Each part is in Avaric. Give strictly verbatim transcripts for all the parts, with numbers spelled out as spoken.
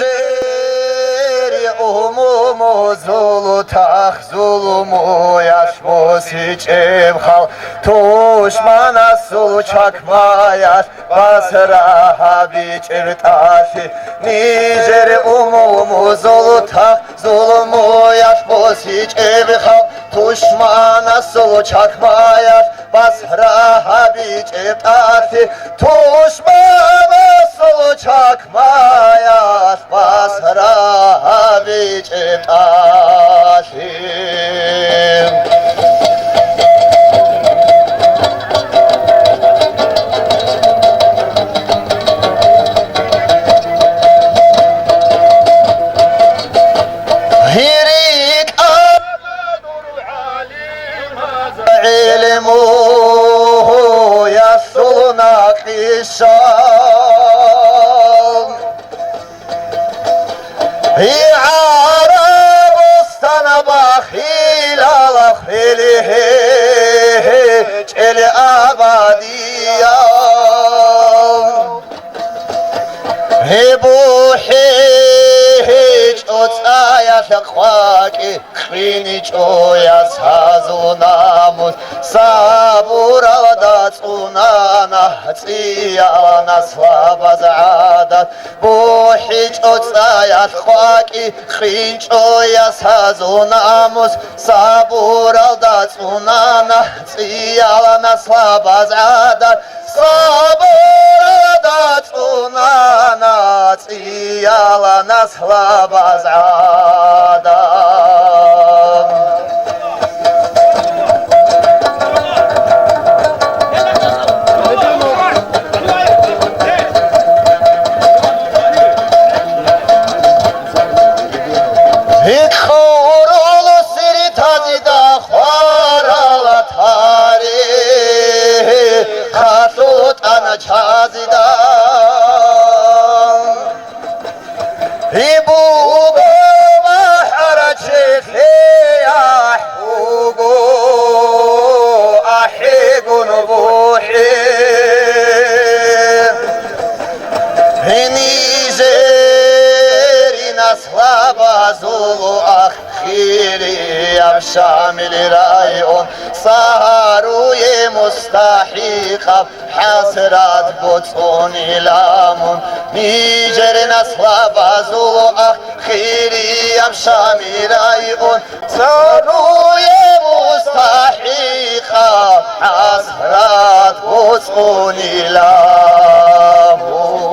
Гьенижери умумузул тах зулмуялъ босичӀеб халкъ, тушманасул чакмаялъ басра гьабичӀеб тӀалъи. Нижер умумузул тах зулмуялъ босичӀеб халкъ, тушманасул чакмаялъ басра гьабичӀеб тӀалъи, тушманасул чакмаялъ басра гьабичӀеб тӀалъи. Гьирикьа гӀилмуялъул накъишал, гӀарабустан бахилал хвели гьечӀел абадиял. Гьеб бухӀи гьечӀо цӀаялъ къвакӀи, къиничӀо ясазул намус, сабуралда цӀунана цӀиял наслабаз гӀадат. БухӀичӀо цӀаялъ къвакӀи, къинчӀо ясазул намус, сабуралда цӀунана цӀиял наслабаз гӀадат. Сабуралда цӀунана цӀиял наслабаз гӀадат. Гьикъурул сиртазида хварал тарихалъул тӀана чазида. Гьеб буго бахӀарачелъеяхӀ буго, ахӀигун бухӀи. Гьенижери наслабазул ахирияб Шамил район, сагьаруе мустахӀикъаб хӀасрат боцӀунила мун. Нижер наслабазул ахирияб Шамил район, сагьаруе мустахӀикъаб хӀасрат боцӀунила мун.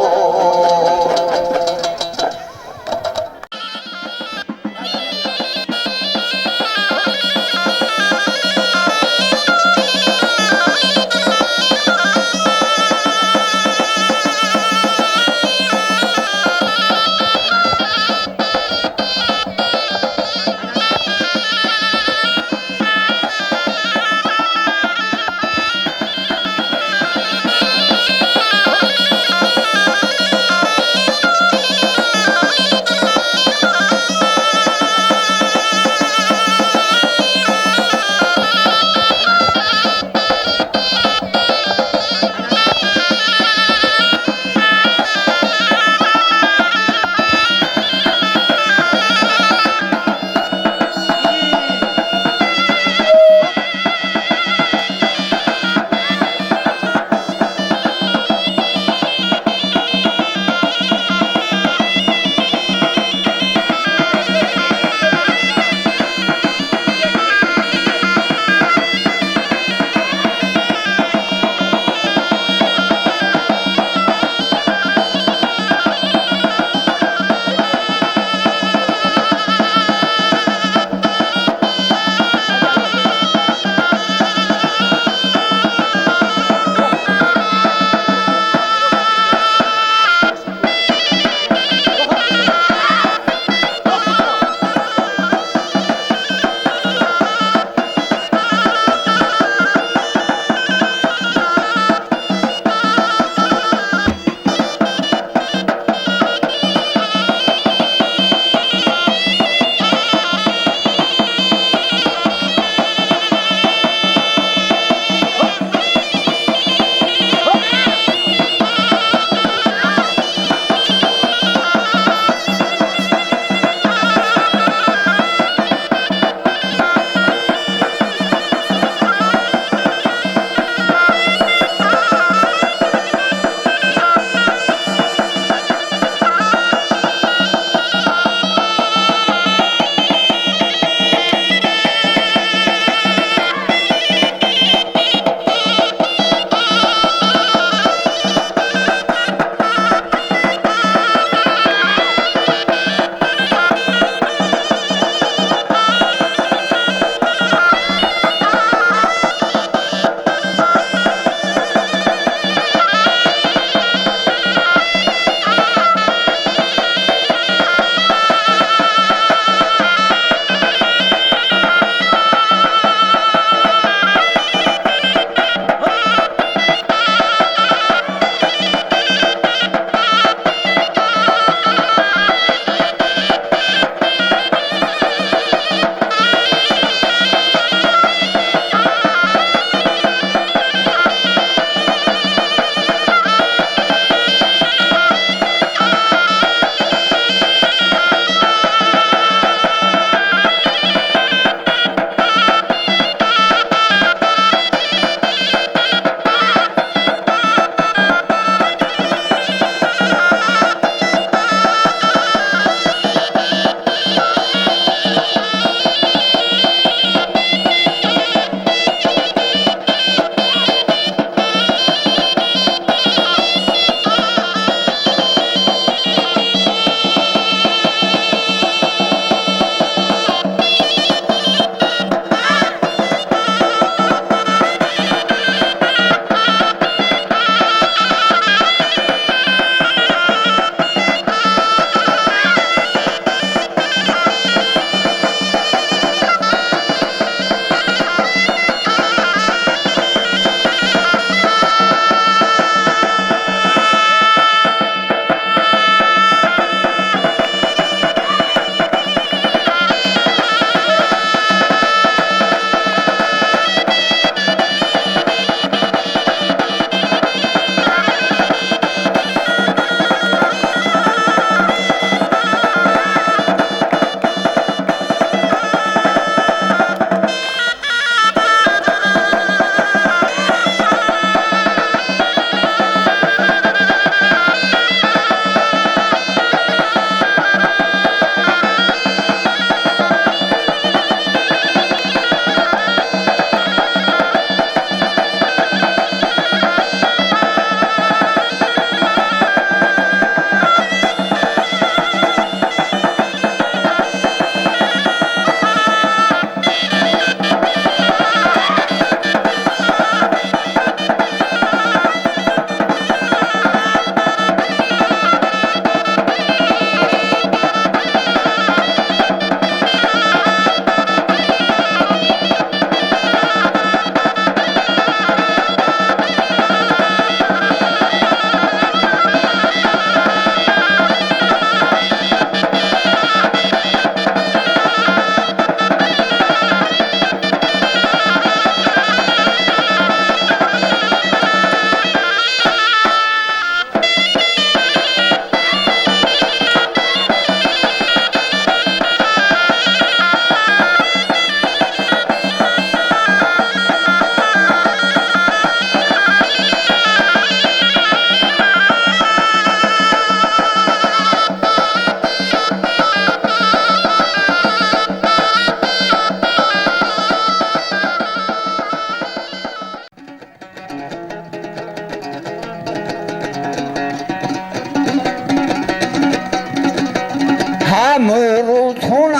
Рултун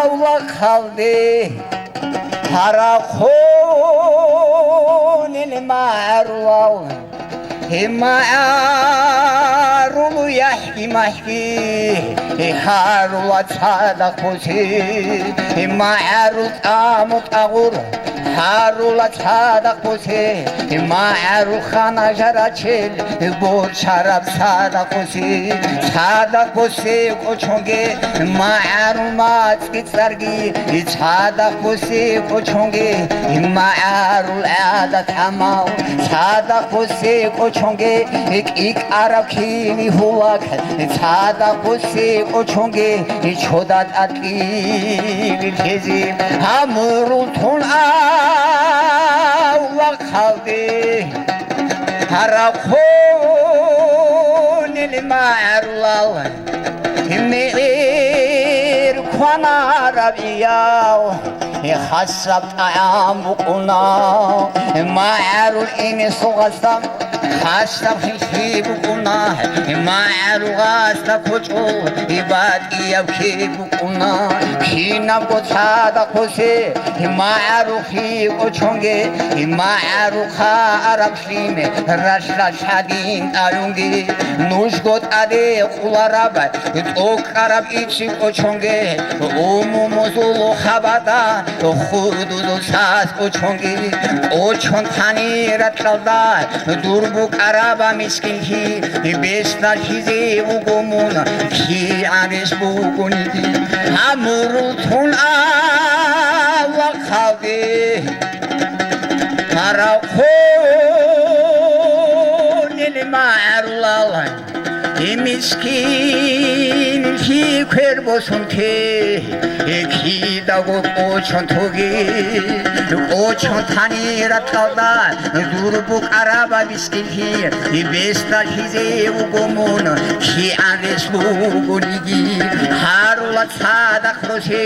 авлахъалде гьарахъунил магӀарулал, гьимагӀарул яхӀги-махӀги, гьарула цадахъ бусе, гьимагӀарул тӀаму-тӀагъур, гьарула цадахъ бусе, магӀарухъана жарачел борчараб цадахъ бусе, цадахъ бусе кӀочонге магӀарул мацӀги цӀарги, цадахъ бусе кӀочонге магӀарул гӀадат-гӀамал, цадахъ бусе кӀочонге кӀикӀараб кини гьулак, цадахъ бусе кӀочонге чода тӀад кьилил хези. Гьамурул тун авлахъалде гьарахъунил магӀарулал, мегӀер кванараб иял, хасаб тӀагӀам букӀуна, магӀарул инесул гъасда хасаб хихьи букӀуна, магӀарул гъасда кочӀол батӀияб кки букӀуна. Кинабго цадахъ бусе магӀарухъе кӀочонге, магӀарухъа араб лъим ралъдалъ гьадин тӀалъунги. Нужго тӀаде къулараб тӀокӀкӀараб ичи кӀочонге, умумузул хабада хурдузул сас кӀочонги. КӀочон тани ракьалда дур букӀараба мискинлъи, бесдалъизе вуго мун кигӀан рес бугониги. Гьамурул тун авлахъалде гьарахъунил магӀарулал, мискинлъи квер босун те, кидаго кӀочон тоги, кӀочон тани ракьалда дур букӀараба мискинлъи, бесдалъизе вуго мун кигӀан рес бугониги. Гьарула цадахъ росе,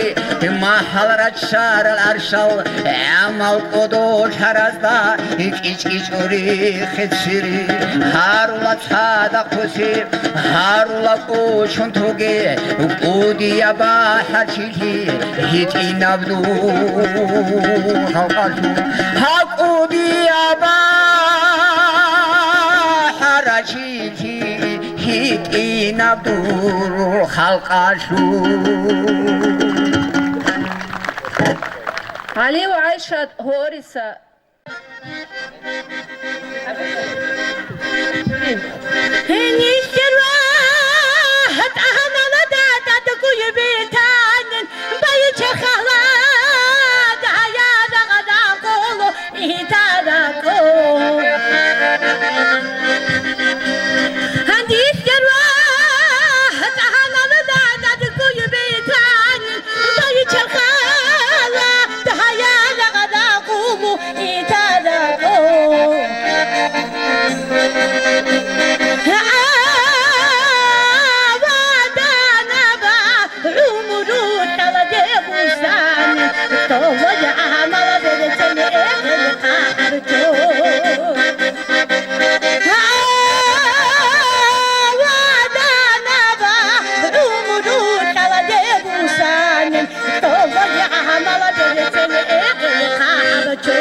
махӀал раччарал аршал, гӀамал кӀодолъаразда кӀичӀ-кӀичӀури хецери. Гьарула цадахъ росе, гьарула кӀочон тоге, кӀудияб бахӀарчилъи гьитӀинаб дур халкъалъул. Гьа кӀудияб бахӀарчилъи гьитӀинаб дур халкъалъул. ГӀали ва ГӀайшат гьориса. Гьенир ва гьатӀаналда тӀадккуй бетанин, байчахъала даяла гъадакъулу итаракъу. Гьанир ва гьатӀаналда тӀадккуй бетанин, байчахъала даяла гъадакъулу итаракъу. ГӀаваданаба гӀумру тӀалабе бусан, толой гӀамал берцин эхел хъарчо. ГӀаваданаба гӀумру тӀалабе бусан, толой гӀамал берцин эхел хъарчо.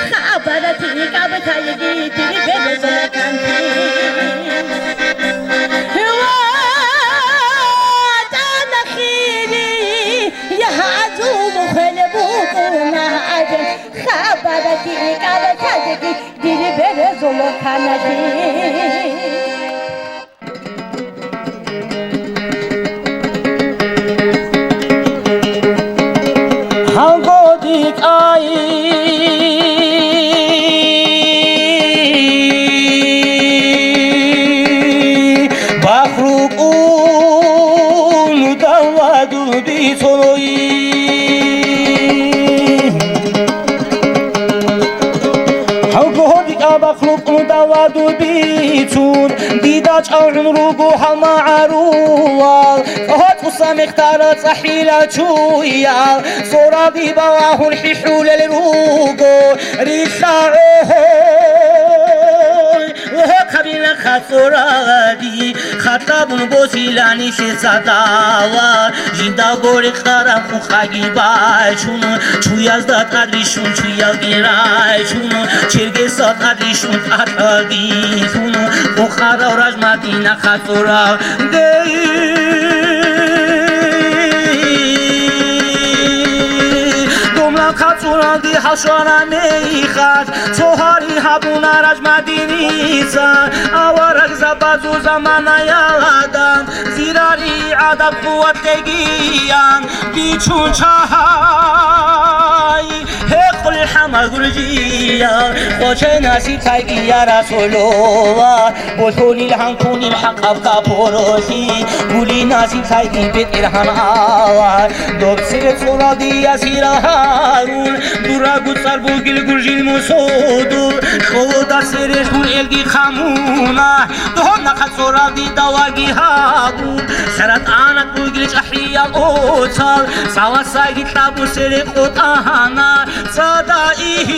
Хабар тӀикӀаб тайги дир бебезул канти. ВатӀан хири, я гьазул хвел букӀуна гьадин, хабар тӀикӀаб тайги Канади. Гьанго дикӀай бахрукӀун давадул бицолой. Гьанго дикӀа бахрукӀун давадул бицун, дида чӀалгӀун руго гьал магӀарулал, гьоцӀуса мехтара цӀахӀила чуял, цораби балагьун хӀихьулел руго, рилъа гӀогьой, гьехъабила хацӀуради, хатӀабун босилани лъица дала, жинда горе къараб къукъаги бачун, чуязда тӀадрищун, чуялги райчун, чергеса тӀадрищун тӀатӀабихьун, къукъарав Ражмадина хацӀура. Дей, домла хацӀуралги гьалщвара мехалъ, цо гьари гьабуна Ражмадиница, аварагзабазул заманаялда, зирари гӀадаб къуват лъегиян, бичун чагьай, гьекъолел хӀама гуржиял, къоченаси тайги, я Расулулла, болъонил гьанкунил хӀакъаб капурухъи, гулинаси тайги, БетӀергьан Аллагь, доб цере цӀурадиясира гьарун, дурагу цӀар бугел гуржил мусудул, кьолода цере лъун элги хъамуна, догьорна хацӀуради даваги гьабун, сарат анат бугел чӀахӀиял оцал, цаласаги кьабу цере къотӀана, цада ихь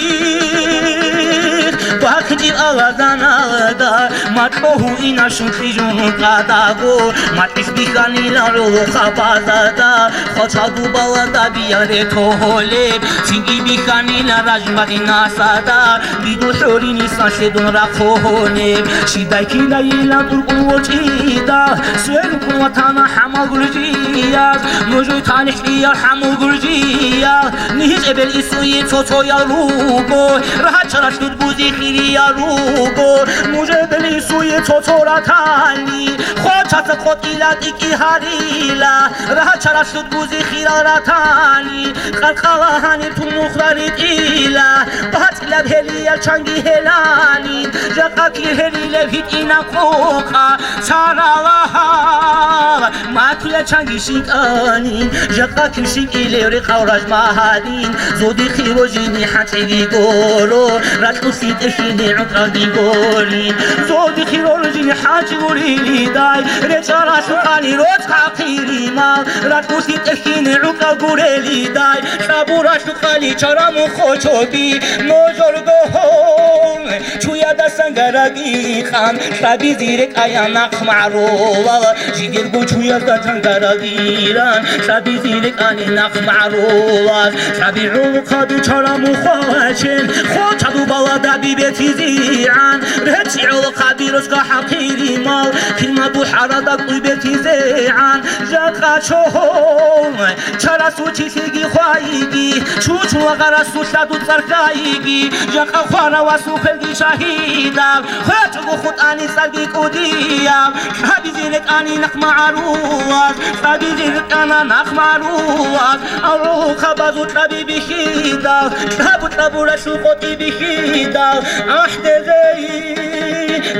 бахъинчӀеб алазаналда, макьо гьуинаб щункьи жугьун къадаго, макьилъ бихьанила гӀолохъабазда, хвалчагу балада бияре тогьолеб, цинги бихьанила Ражмадинасда, Биду хӀурин исалъе дун рахъунеб, щибдай кинайилан тӀуркӀун вочӀида, сверухъун ватана хӀамал гуржиял, нужуй танихӀиял хӀамал гуржиял, нигьи цӀебел исуе цо-цоял руго, рагьачаралъуд бузи хириял руго, нужебел исуе цо-цо ратани, хвалчаца къотӀила тӀикӀи гьарила, рагьачаралъуд бузи хирал ратани, къаркъала гьаниб тун нухда ритӀила, бацӀилаб гьелиял чанги гьелани, жакъа кир гьелилеб гьитӀинаб къокъа, царала гьал, макула чанги щинкӀани, жакъа кир щинкӀилев рекъав Ражмадин, зодихъе рожини хӀанчӀиги горо, ракьулъи тӀехьине гӀукъаги гори, зодихъе рожини хӀанчӀи гурилидай, речӀаралъухъани роцӀ хӀакъиримал, ракьулъи тӀехьине гӀукъа гурелидай, кьабуралъухъали чарамухъо чоби, ножорго гьон, чуядасан гараги къан, кьабизе рекӀая нахъ магӀрулал, жидерго чуязда чангарагиран, кьабизе рекӀани нахъ магӀрулал, кьаби гӀолохъаби чарамухъачен, хвалчагу балада бибетизигӀан, речӀчӀи гӀолохъаби росго хӀакъиримал, химаду хӀарада кӀуй бетизегӀан, жакъа чогьол, чарасул чилъиги хвайги, чучун ва гъарасул лъаду цӀархайги, жакъа хваравасул хвелги шагьидал, хвечӀого хутӀани цӀарги кӀудиял, кьабизе рекӀани нахъ магӀарулаз, кьабизе рекӀана нахъ магӀарулаз, аврухъабазул кьаби бихьидал, кьабу-кьабуралъул къотӀи бихьидал, ахӀдезе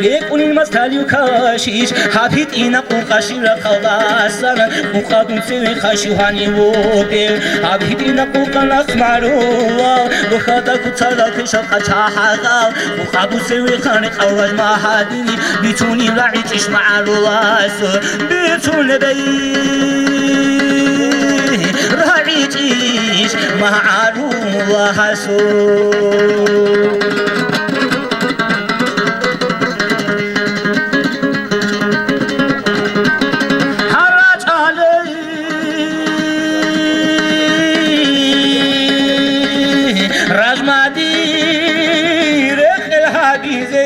рекӀунин мас талив кашиш, гьаб гьитӀина къукъа ширахъалдасан, къукъа дун цеве хъанчу гьанив вугев, гьаб гьитӀина къукъа нахъ магӀрулал, дохьада куцалда квешал къачагьарал, къукъа дун цеве хъани къавлаж магьадини, бицунеб рагӀичӀищ магӀарулас, бицунебей рагӀичӀищ магӀаруласул. ГьарачӀалей Ражмади рекъел гьабизе,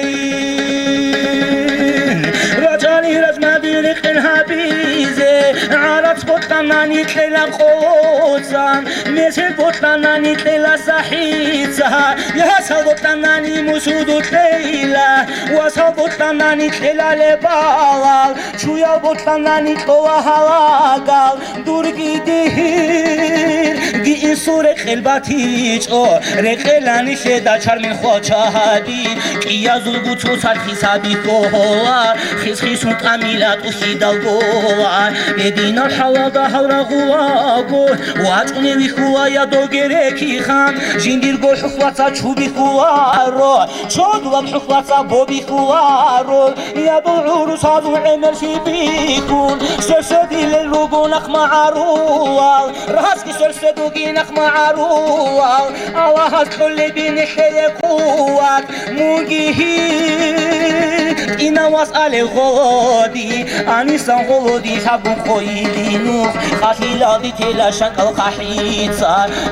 рачӀани Ражмади рекъел гьабизе, гӀарац бокьа Нани кьела къоцан, месед бокьанани кьела сахӀица, ясал бокьанани мусуду кьела, васал бокьанани кьела лебалал, чуял бокьанани кьола гьалагал, дурги дигьир, дигьин суре кьел батичӀо, рекъела нилъеда чармил хвалчагьади, кӀиязулгу цо сархи саби ккола, хис-хисун тӀамила тӀухьидал гола, гьединал хӀалалда гьал рагъулаго, вачӀуне вихьула я догерекихан, жиндирго хӀухьлаца чу бихьуларо, чодлаб хӀухьлаца бо бихьуларо, я дол гӀурусазул гӀемерлъи бихьун, сверседилел руго нахъ магӀарулал, Расги сверседуги нахъ магӀарулал, Аллагьас кьолеб нилъее къуват, мунги гьи, тӀинав вас алев гъолоди, анисан гъолоди лъабун хъойили нух, халилалди тела шанкӀал хъахӀица,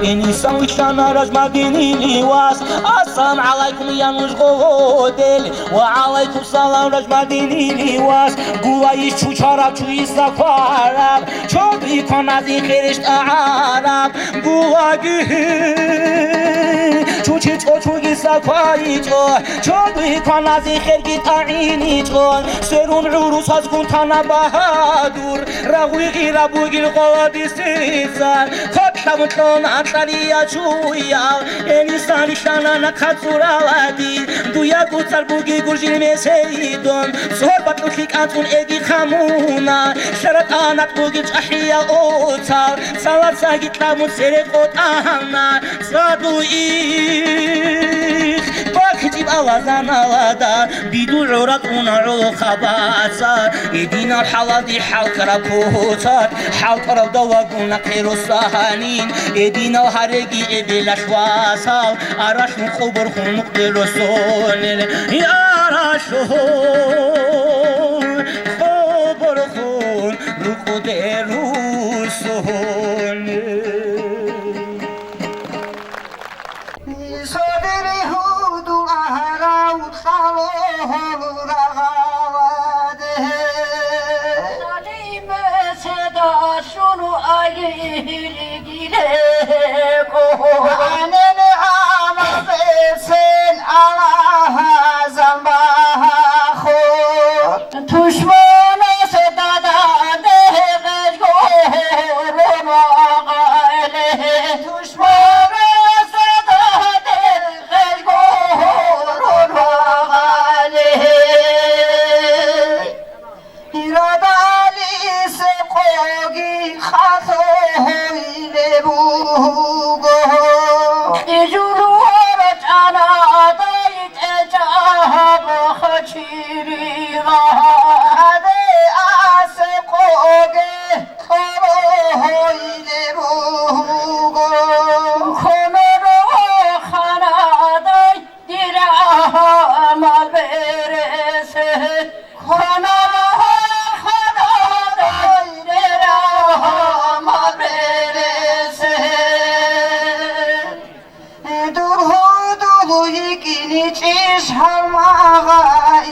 инисан вихьана ражмадинили вас, ассалам гӀалайкум, я нуж гъолодел, ва гӀалайкум салам, ражмадинили вас, гулайищ чучараб чуйиса квараб, чодри кванази хереш тӀагӀараб, гулаги чучи чӀочугиса квайичӀо, чодри кванази херги тӀагӀиничӀо, сверун гӀурусазгун тана багьадур, рагъуи гъира бугил гъоладисица, хъотлъабун кьон анкьалия чуял, Энисан рилълъана нахъа цӀуралади, дуя куцар буги гуржил месейдон, цо батӀулъи кӀанцӀун эги хамуна, лъаратӀа накъ бугил чӀахӀиял оцал, цаласаги кьабун цере къотӀана, цӀадул их бакӀ гьитӀиб алазаналада, бидул гӀуратӀуна гӀолохъабаца, гьединал хӀалалде хӀалкараб куцар, хӀалкараб давагуна хъерусанин, гьединал гьареги эбелалъ васал, аралъун къоборхун нукъде росонел, аралъун къоборхун нукъде росонел. Содири гьудул агьарав кьалогьол рагъаладе. Салимеседа шуну айгилигилеко. Анене амабесен Аллагьазан багьахъо. Тушманас дада дегъел гурун вагъале. Кьоло гьойле буго. Кьоло роханадай дир гӀамал бересед. Кьоло роханадай дир гӀамал бересед. Дур гьудул йикӀиничӀищ гьалмагъа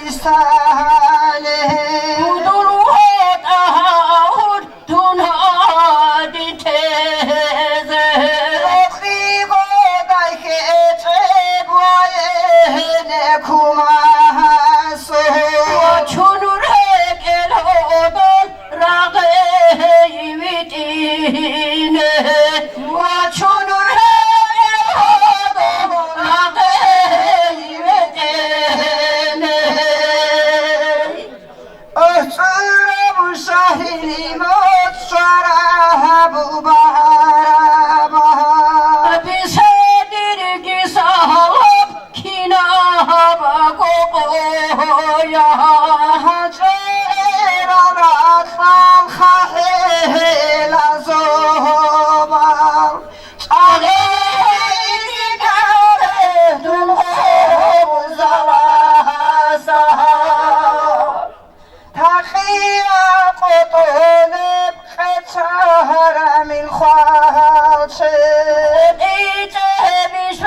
исале? Гьудул гьотӀа гьавур дун гьадин тезе. Рохи бодай хечӀеб ваене кумасо. Вачун рекӀел гьодол рагъей витӀине, вачун рагъей витӀине. Охцураб шагьилимат шварагьаб багьараб. Писадирги сагьалаб Кинабго къоя гьачӀерал ракьалха хӀела зобал, чӀалегӀинтӀаре дун гъобзаласа. Такъия къотӀолеб къецагьарамил хвалче. КъотӀичӀебищ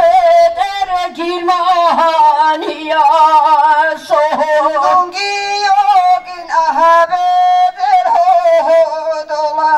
бетӀер Германиясул? Дунги йогин агьабе бер гьодола.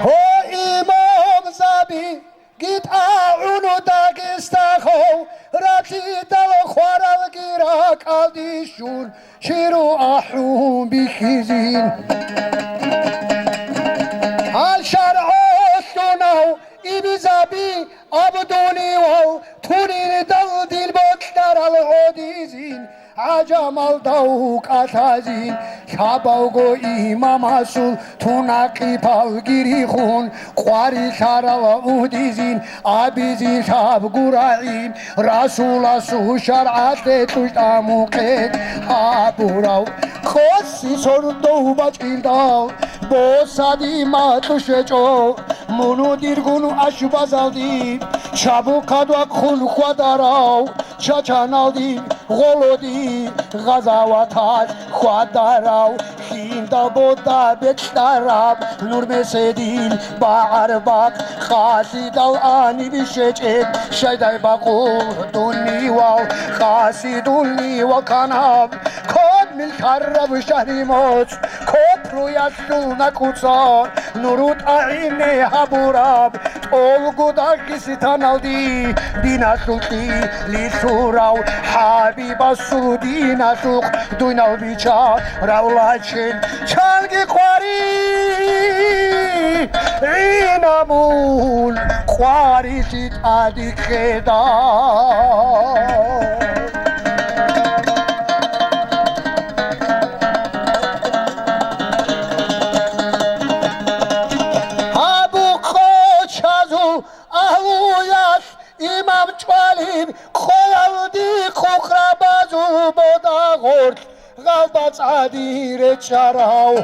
Гьо, имамзаби, гитӀа гӀуну Дагестахъов, ралъидал хваралги ракӀалдищун, чиру ахӀун бихьизин. Гьал шаргӀалъунав имамзаби абдунивал, тунирдал дил бокьарал гӀодизин, гӀажамалдав кӀалъазин, лъабавго имамасул тунахъипал гирихун, къварилъарал гӀодизин, абизин лъаб гурагӀи, Расуласул шаргӀалъе тӀущтӀа мукъет гьабурав. Къоси сордов бачӀиндал, босади макьуш гьечӀо, муну диргун ашбазалди, чабухъад вахъун хьвадарав, чачаналди, гъолоди, гъазаваталъ хьвадарав, лъимда бода бекьараб, нур меседил багӀарбахъ, къалъидал аниб щечӀеб, шайдай бакъул дунивал, къаси дунивал канаб, кодмил лъараб шагьри моцӀ, копруялъул накӀуца, нуру тӀагӀине гьабураб, тӀолго Дагъистаналди диналъул кьили лъурав, ХӀабибасул диналъухъ дуйнал бича равлачен, чанги къвари гӀинамун къварилъи тӀадихъеда. Гьабу къочазул агьлуялъ имам чӀвалин, къоялди хъухърабазул бода гъорлъ гъалбацӀади речӀчӀарав.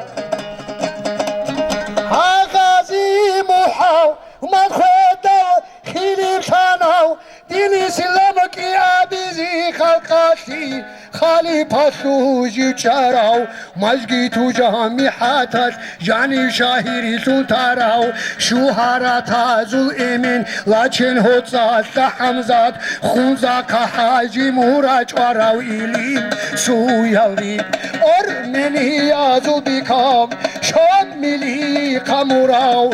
Гьагъази МухӀаммад хведал хилиплъанав, Дин ислам кӀиабизе халкъалъе халифалъув жив чӀарав, мажгиту жамигӀаталъ жанив шагьирлъун тарав, шугьаратазул эмен Лачен ГьоцӀалъа ХӀамзат, Хунзахъа ХӀажи Мурад чӀварав, Илимсуялде Армениязул бикам Шамилихъа Мурав,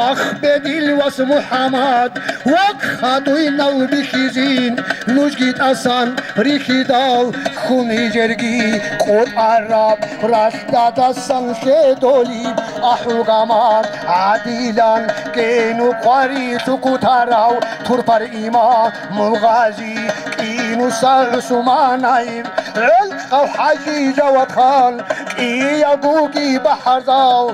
Ахбедил вас МухӀаммад, вахъ хадуйнал бихьизин, нужги тӀасан рихьидал, хьун нижерги къотӀараб ралъдадасан лъедолеб, ахӀугамал гӀадилан кӀину къварилъу кутарав, турпар имамул гъази кӀинуса ГӀусманаев, гӀелкъав ХӀажи Жавадхан, кӀиялгуги бахӀарзал,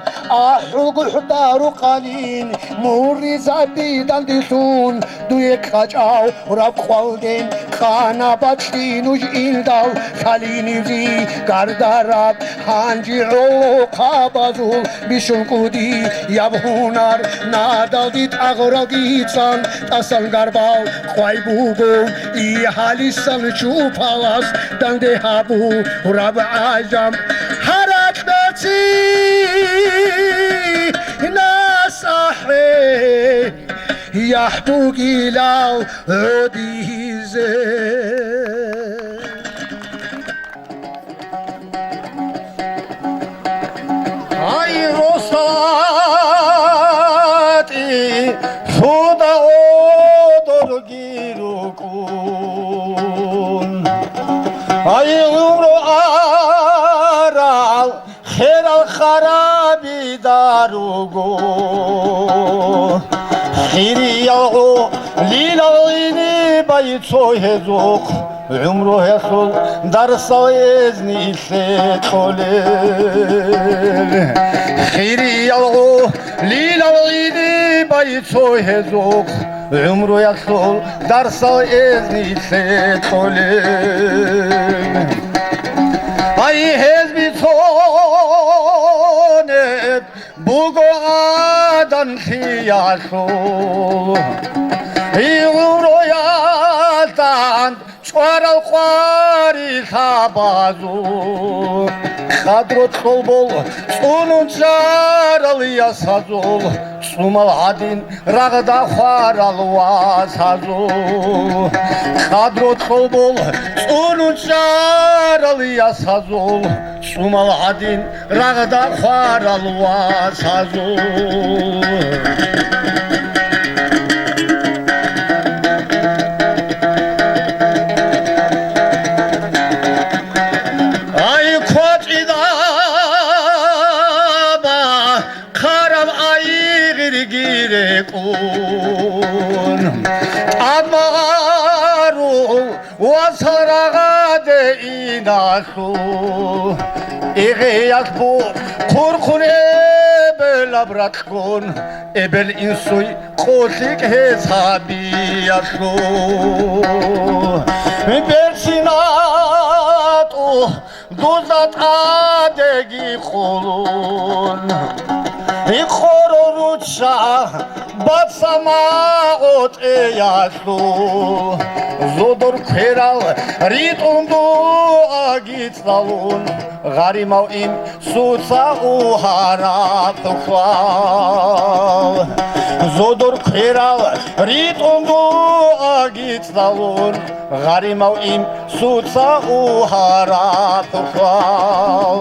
ахӀулгу хӀударухъанин, мурризаби дандилъун, дуе кьачӀав раб къвалден къана бакьи нуж илдал, лъалинивзи гардараб гьанжи гӀолохъабазул бищун кӀудияб гьунар, надалги тӀагъуралги цӀан тӀасан гарбал къвай буго, и гьалисан чупалас данде гьабураб гӀажам гьаракь берцинас ахӀе, яхӀ бугилал гӀодизе. Ай, росатӀи, лъуда гӀодорги рукӀун. Ай, гӀумру арал херал хараби даруго. Хириял гӀолилал гӀинибай цо гьезухъ, гӀумру гьелъул дарсал эзни лъе кьолел. Хириял гӀолилал гӀинибай цо гьезухъ, гӀумруялъул дарсал эзни лъе кьолел. Ай, гьез бицунеб буго гӀаданлъиялъул, гӀумруялда чӀварал къварилъабазул, къадру кьолбол цӀунун чӀарал ясазул, цӀумал гӀадин рагъда хварал васазул, къадру кьолбол цӀунун чӀарал ясазул, цӀумал гӀадин рагъда хварал васазул. Ай, квачӀида ба хъараб айгъирги рекӀун, тӀадмагъарул васал рагъаде иналъул, игъиялъ бу хъурхъун эбелаб ракьгун, эбел-инсуй къулъикӀ гьез гьабиялъул. БерцинатӀу дузда тӀадеги къулун, гьикъоро ручча бацамагъо тӀеялъул, зодор кверал ритӀун дуаги цӀалун, гъаримав им суца угьараб хӀухьлал. Зодор кверал ритӀун дуаги цӀалун, гъаримав им суца угьараб хӀухьлал.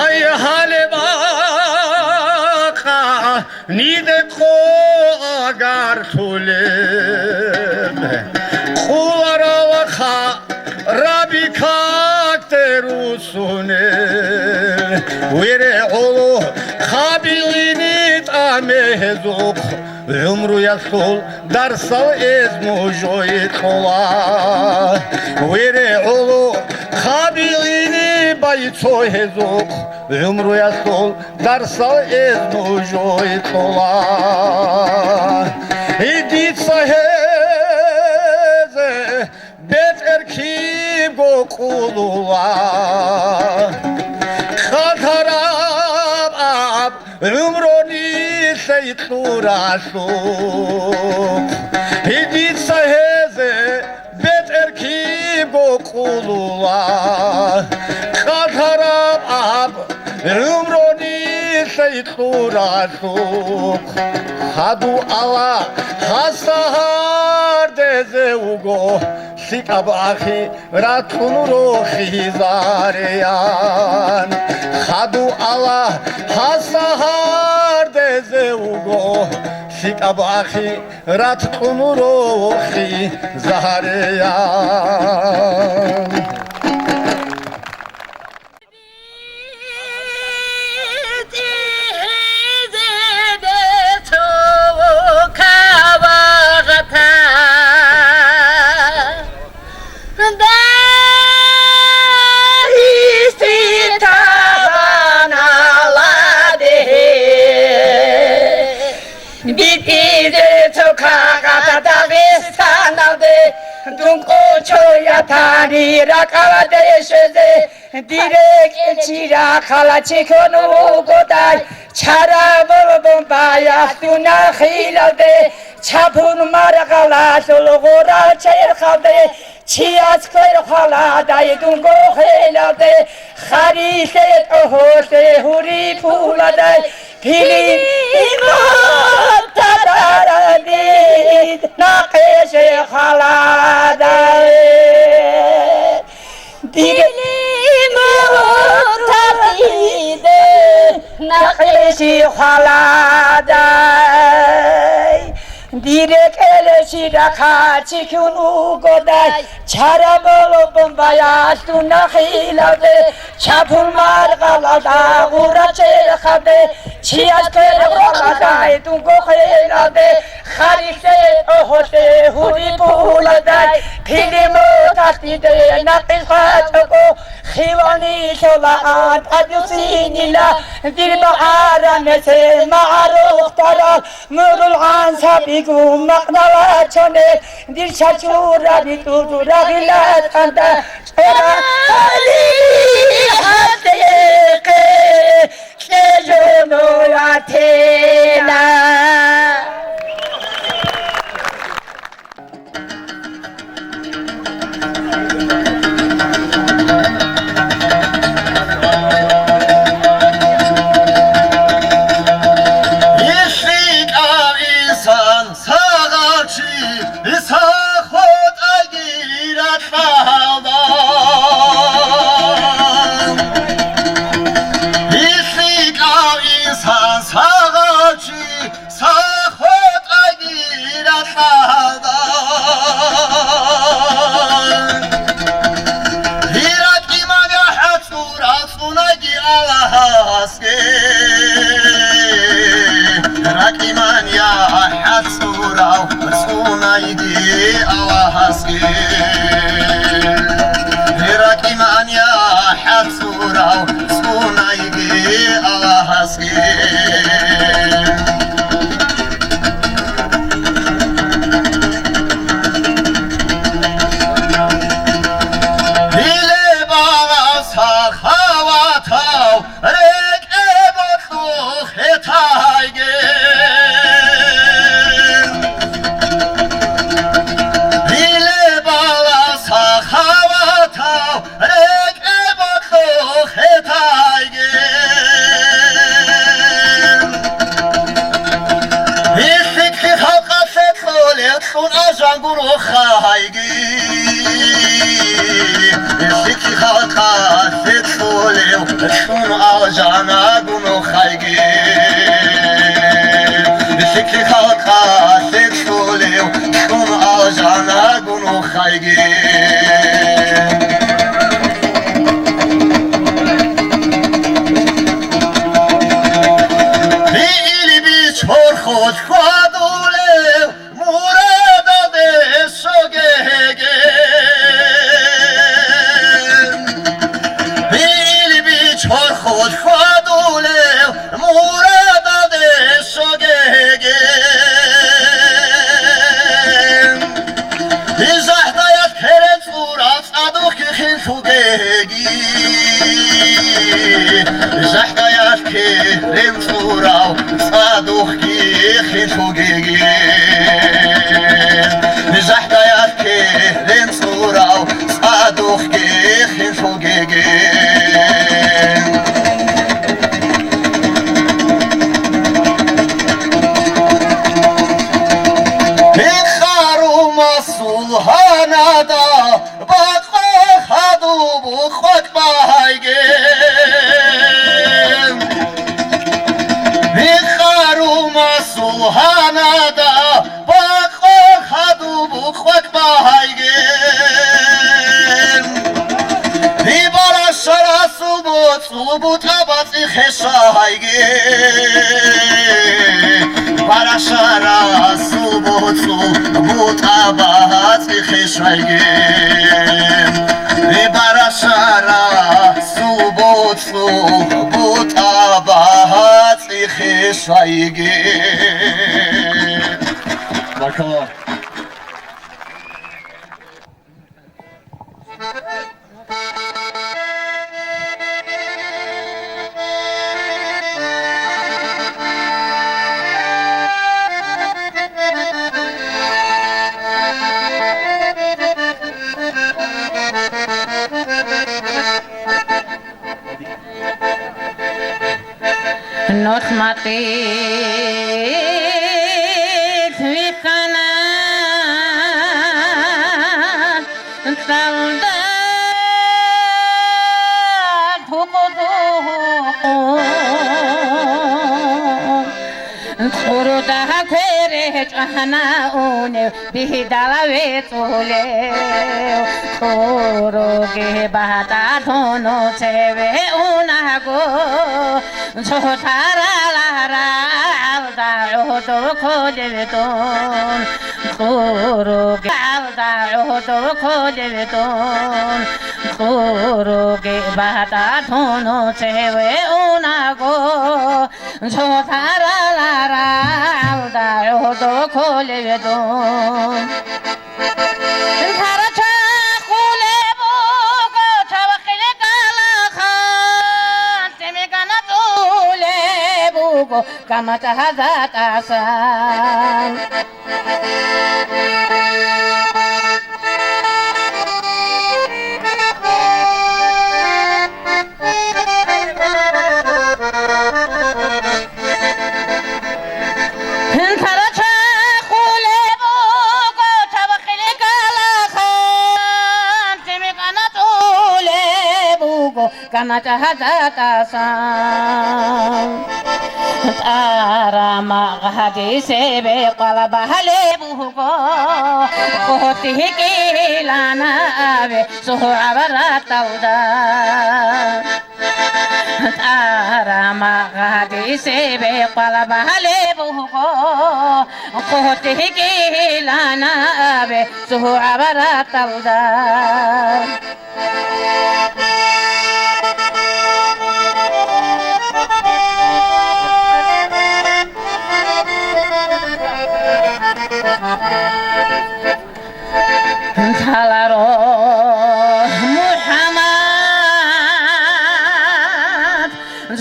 Ай, гьале бакъа, ниде къо агарлъулеб, къуларалаха раби какде русунел, вере гӀоло хабилини тӀаме гьезухъ, гӀумруялъул дарсал эз нужой кьола. Вере гӀоло хабилини байцо гьезухъ, гӀумруялъул дарсал эз нужой кьола. Дица гьезе бетӀер кибго къулула. ГӀумру нилъее кьуралъухъ, гьединца гьезе бетӀер кибго къулула. Къалъараб аб гӀумру нилъее кьуралъухъ, хадув Аллагь гьасда гьардезе вуго, лъикӀаб ахират кьун рохизареян. Хадув Аллагь гьасда гьардезе вуго, лъикӀаб ахират кьун рохизареян. БитӀизе цо кагъат Дагъистаналде, дун кӀочо ятани ракӀалде щвезе, дир рекӀелъ чи рахъалда чи ккун вугодай, чараб бомбаялъ дун нахилалде, чапун маргъалалъул гъурал черхалде, чияс квер хваладай дунго хвелалде, харилъе тӀогьолъе гьури пуладай, пилин иман татаради накъише хваладай. Дир мурталиде накъиши хваладай. Дир рекӀелъ чи рахъалда чи ккун вугодай, чараб бомбаялъ дун нахилалде, чапун маргъалалда гъурал черхалде, чияс квер хваладай дунго хвелалде, харилъе тӀогьолъе гьури пуладай, пилин мурталиде накъиш хвачӀого, хивани лъолаан тӀадвуссинила, дир багӀараб месед магӀарухъ тарал, мурул гӀансабигун макъ налачоне, дир чачураби тӀуду рагъила тӀанда, чӀорали гьатӀехъе кьежуно ратела. Ихликал инсан сагъав чи, сахо тӀаги ракьалда. Ихликал инсан сагъав чи, сахо тӀаги ракьалда. РакӀиман яхӀ цӀурал цӀунаги Аллагьасги. РакӀиман яхӀ цӀурал цӀунаги Аллагьасги. РакӀиман яхӀ цӀурал цӀунаги Аллагьасги. Гьеле бала сахаватав рекӀе бокьухъ гьетайги. Гьеле бала сахаватав рекӀе бокьухъ гьетайги. Гьелъикьлъи халкъалъе кьолел кьун алжан гуро хайги. Гьелъикьлъи халкъалъе кьолел кьун алжан гуро хайги. Гьелъикьлъи халкъалъе кьолел кьун алжан гуро хайги. Гьеле бичорхол хьвадулев мурадалде щоге гьеги. Гьеле бичорхол хьвадулев мурадалде щоге гьеги. ИжахӀдаялъ керен цӀурал цӀадухъги хинлъуги Жагьдаялъ керен цӀурав цӀадухъги хинлъугеги. Жагьдаялъ керен цӀурав цӀадухъги хинлъугеги. Гьекъару масул гьанада бакъа хадуб къватӀ багьайги. Гьекъару масул гьанада бакъа хадуб къватӀ багьайги. Гьибара шарасул боцӀул бутӀа бацӀихъе шагьайги. Барашарасул боцӀул бутӀа бацӀихъе шайги. Барашарасул боцӀул бутӀа бацӀихъе шайги. Баркала. Нолъ матӀил вихьана, цӀалда тукъу-тукъу. Кьуруда квере чӀвана унев, бигьидала вецӀулев. Кьуруги батӀа тун цеве унаго, цо тарала рагӀалда гӀодов кколев дун. Кьуруги гӀалда гӀодов кколев дун. Кьуруги батӀа тун цеве унаго, цо тарала рагӀалда гӀодов кколев дун. Тарача хъулеб буго, чавахъиле калахан, тӀемигана тӀулеб буго, камача гьазатӀасан. Тарача хъулеб буго, чавахъиле калахан, тӀемигана тӀулеб буго, камача гьазатӀасан. ТӀарамагъ гьадисебе къвала багьалеб буго, хъотӀи гьикӀилана абе цо гӀабараталда. ТӀарамагъ гьадисебе къвала багьалеб буго, хъотӀи гьикӀилана абе цо гӀабараталда. Лъаларо МухӀаммад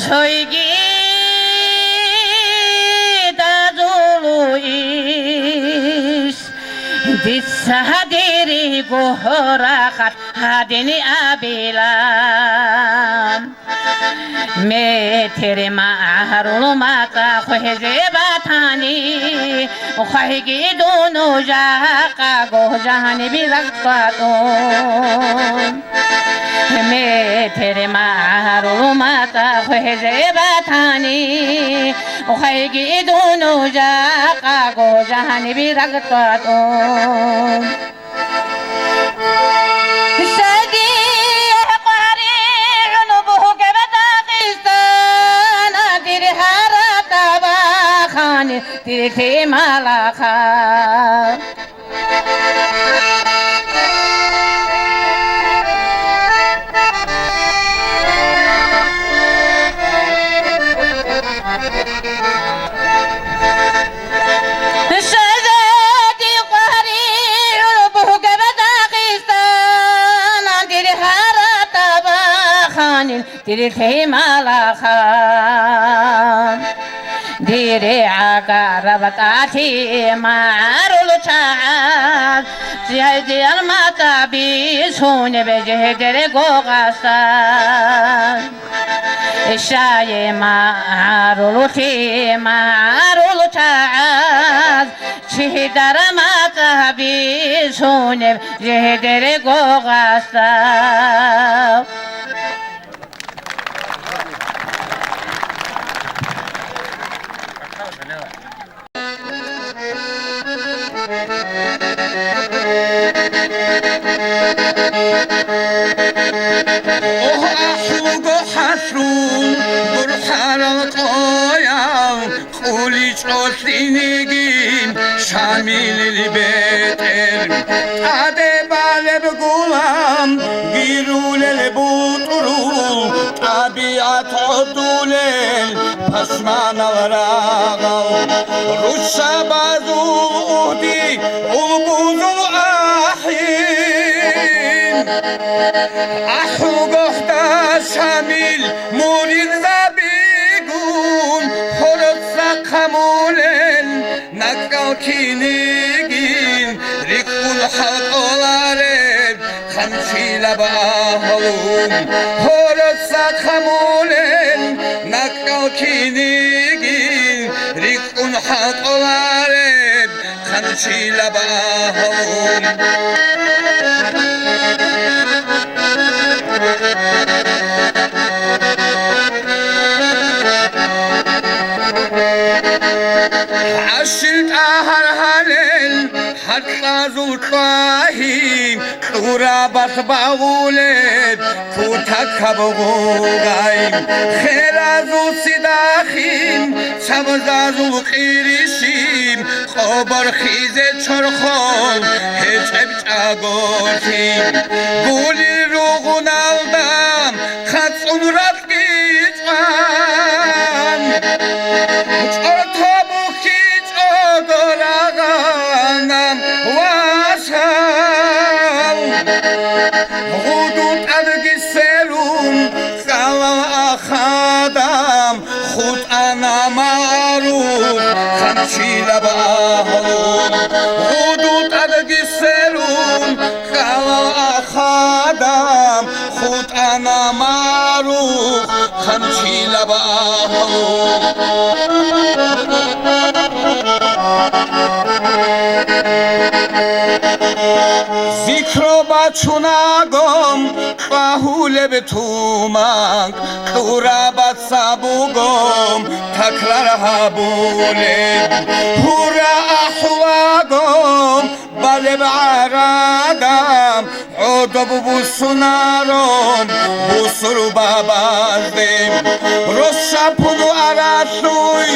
цойги дадулу иш, дица гьадири гохӀора хат гьадини абила. Метер магӀарул мацӀа хвезе батани, хвайги дун жакъаго жаниби рагъ тӀатӀун. Метер магӀарул мацӀа хвезе батани, хвайги дун жакъаго жаниби рагъ тӀатӀун. Шагьидие къваригӀун бугеб Дагъистан, дир гьаратаб хани, дир лъималаха. Шагьидие къваригӀун бугеб Дагъистан, дир гьарат Дир лъималаха, дир гӀагараб тӀалъи магӀарул чагӀаз, жигьдиял мацӀаби сунеб жигьдерго гъасда. Ишае магӀаруллъи магӀарул чагӀаз, чигьдар мацӀаби сунеб жигьдерго гъасда. Ох, ахӀулго хӀалъул гурхӀарал къоял, кьуличӀо лъиниги Шамилил бетӀер, тӀаде балеб гулам гирулел бутӀрул, тӀабигӀат гӀодулел пашманал рагъал, рушабазул угьди улбузул ахӀи. АхӀулгохда Шамил муридзабигун, хӀорцахъ гьамулел накӀкӀал кинигин, рикӀкӀун хӀалтӀолареб хъанчилаб агьлу. ХӀорцахъ гьамулел накӀкӀал кинигин, рикӀкӀун хӀалтӀолареб хъанчилаб агьлу. ГӀащил тӀагьар гьалел хӀаркьазул кьвагьи, кьурабалъ багъулеб кутакаб гъугъай, херазул цидахъин, цабзазул къирищи, къо борхизе чорхол гьечӀеб чӀаголъи, гулил ругъуналда хъацӀун ракьги чӀван, чӀорто бухьичӀого рагъана васал. ГъудутӀаги сверун, кӀалал ахадам хутӀана магӀарух хъанчилаб агьлу. ГъудутӀаги сверун, кӀалал ахадам хутӀана магӀарух хъанчилаб агьлу. Зикро бачунаго, къвагьулеб тумак, кьурабаца буго такрар гьабулеб. Гьура ахӀулаго балеб гӀарада, гӀодоб бусунаро бусурбабазде. Росапуну аралъуй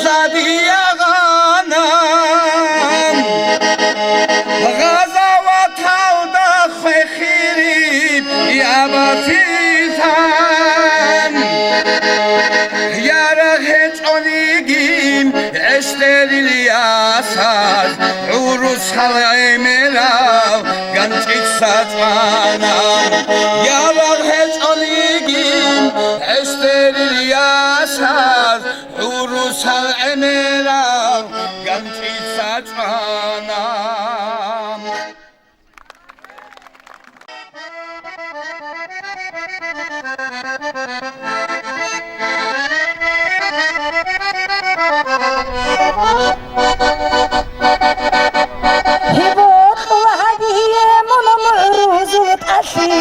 лъадиягъана, гъазаваталда хвехири ябатилъан. Ярагъ гьечӀониги гӀещтер Ильясаз, гӀурусал гӀемерал ганчӀица чӀвана. Ярагъ гьечӀониги гӀещтер Ильясаз, гӀурусал гӀемерал ганчӀица чӀвана. Гьебокьула гьадие мун мугӀрузул тӀалъи,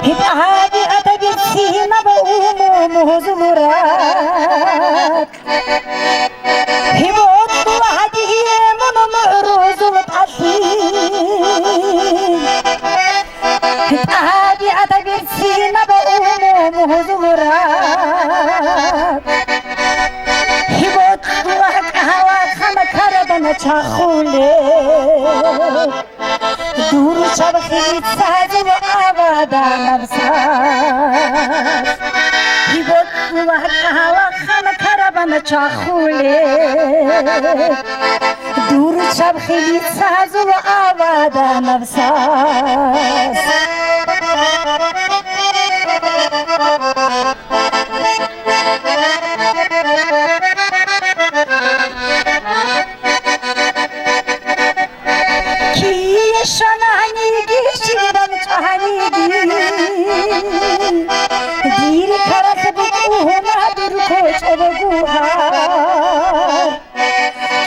гьеб гьади гьадаб берцинаб умумузул ракь. Гьеб бокьула гьадие мун мугӀрузул тӀалъи. ТӀаде гьадаб берцинаб умумузул ракь. Гьеб бокьула гьакӀ гьалахъана карабана чахулеб. Дур чабхилицазул аваданаб сас. Гьибокьула гьакӀ гьалахъана карабана чахулеб. Дур чабхилицазул аваданаб сас.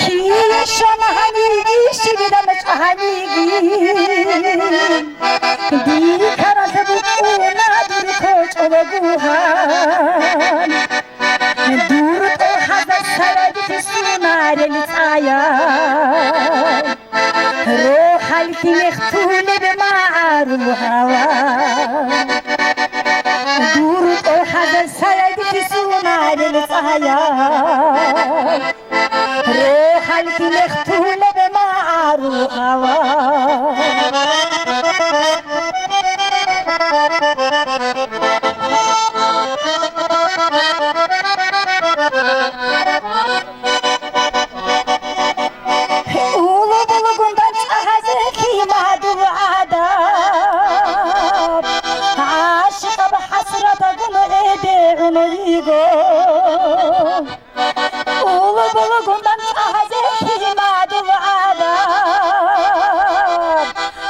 Кин щвана гьаниги, щибилан чӀа гьаниги, дихъарал букӀуна дур кочӀого гугьан. Дур тӀохьазда сарай бихьисунарел цӀаял. РохӀаллъи мехтулеб магӀарул гьава. Дур тӀохьазда сарай бихьисунарел цӀаял. РохӀаллъи мехтулеб магӀарул гьава. Улбулгун данчӀазе лъимадул гӀадаб, гӀашикъаб хӀасратагун гӀедегӀун йиго. Улбулгун данчӀазе лъимадул гӀадаб,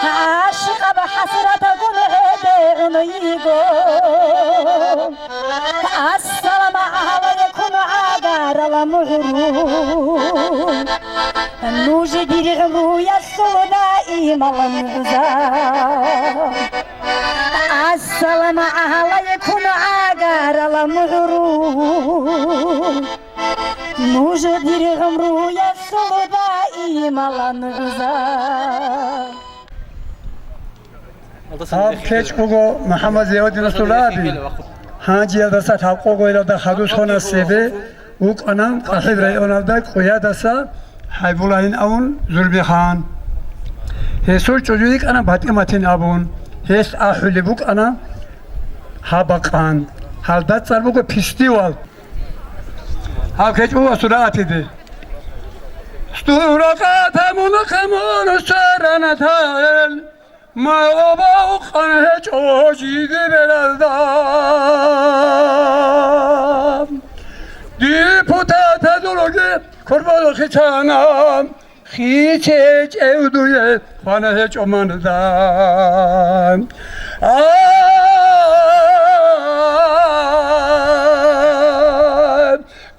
гӀашикъаб хӀасратагун гӀедегӀун йиго. Ассаламу гӀалайкум, гӀагарал мугӀрул. Нуж дир гӀумруялъул даимал нугӀза. Ассаламу гӀалайкум, гӀагарал мугӀрул. Нуж дир гӀумруялъул даимал нугӀза. Гьаб кечӀ буго МухӀаммад Зиявуддин Расулаби, гьанжеялдаса лъабкъого гьелалда хадусгъунас цебе вукӀана КъахӀиб районалда Къуядаса ХӀайбуллагьин абун Зурбихан. Гьесул чӀужу йикӀана БатӀиматин абун, гьелъ ахӀулеб букӀана гьаб бакъан. Гьалда цӀар буго Пистивал. Гьаб кечӀ буго сурагӀатиде. Стуракъата мун хъамун саранатал, ма обал къан гьечӀо жиги беразда. Депутатазулги курбал хитана, хиче чӀев дуе хвана гьечӀо манада. А,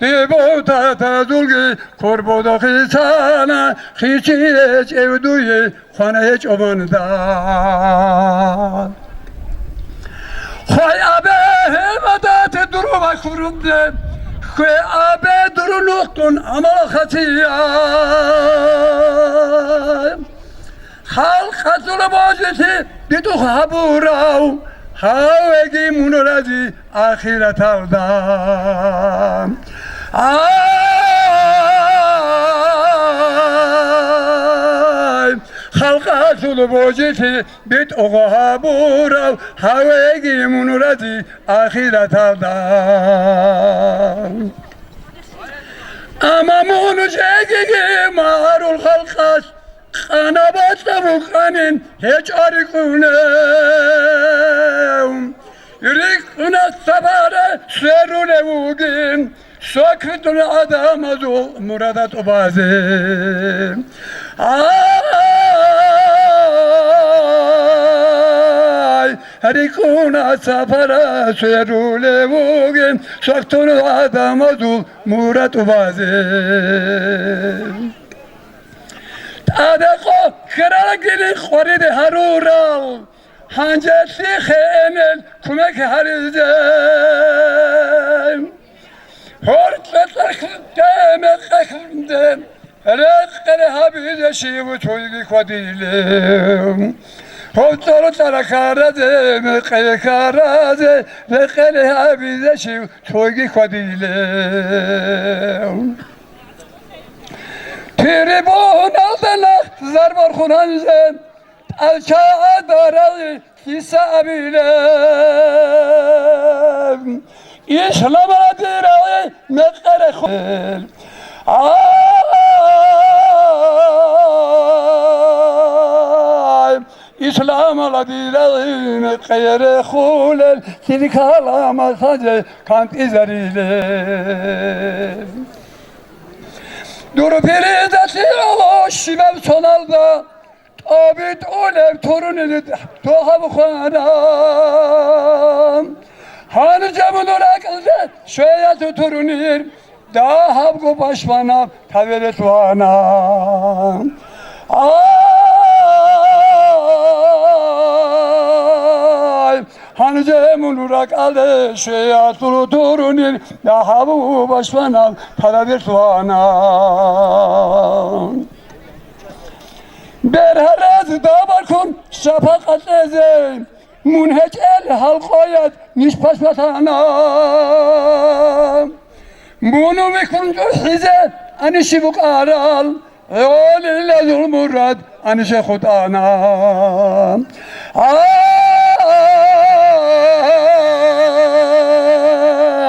депутатазулги курбудухъе цана, хичи гьечӀев дуе хвана гьечӀо манада. Хвай абе гьебадате дур вахурубде, хве абе дур нухдун амала хатия. Халкъалъул божилъи битӀухъ гьабурав, гьавеги мун рази ахираталда. Ай, халкъалъул божилъи битӀухъ гьабурав, гьавеги мун рази ахираталда. Амма мун жегиги магӀарул халкъалъ къана батӀа букӀанин гьечӀо рикӀкӀунев. РикӀкӀуна сабаре сверулев вугин, сокрутун гӀадамазул мурада тӀубазе. Ай, рикӀкӀуна сабаре сверулев вугин, сокрутун гӀадамазул мурад тӀубазе. ТӀаде къо хиралгилин къвариде гьарурал, гьанже лъихъе энел кумек гьаризе. Гьоркье-кье мекъехъе рекъере гьабизе щив цойги хьвадилев. Гьоркьор цӀарахъаразе, мекъехъаразе рекъере гьабизе щив цойги хьвадилев. Трибуналда нахъ зарбархун гьанже, тӀалчагӀадарали киса абилеб, исламалда дирали мекъере хулел. Ай, исламалда дирали мекъере хулел, цин каламалъ гьанже кантӀизарилеб. Дур пиридалъе гӀоло щибаб соналда тӀобитӀулеб турунир догьаб хвана. Гьанже мун ракӀалде щвеялъул турунир дагьабго пашманаб таве релълъана. Ай, гьанже мун ракӀалде щвеялъул турунин дагьабго пашманаб таве релълъана. Бергьараз дабаркун шапакъ кьезе, мун гьечӀел гьал къоялъ ниж пашмалъана. Мун вихьун чӀухӀизе анищи букӀарал, гӀолилазул мурад анищи хутӀана.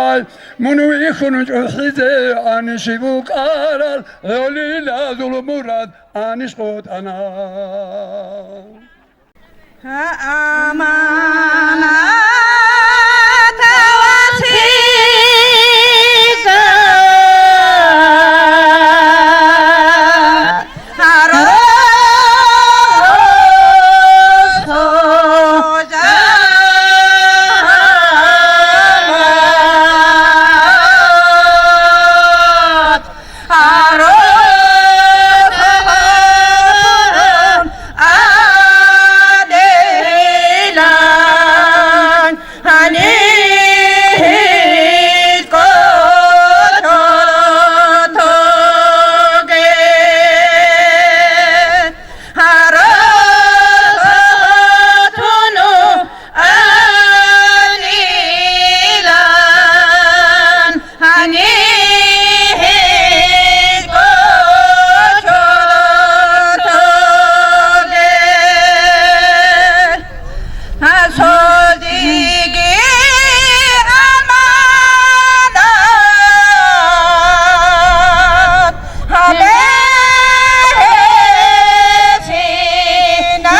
Ай, мун вихьун чӀухӀизе анищи букӀарал, гӀолилазул мурад анищ хутӀана. Гьа, аманат вацлъизе гьарос хожа. Гьаниб гьечӀо тоге, гьасулдеги аманат гьабе гьесина.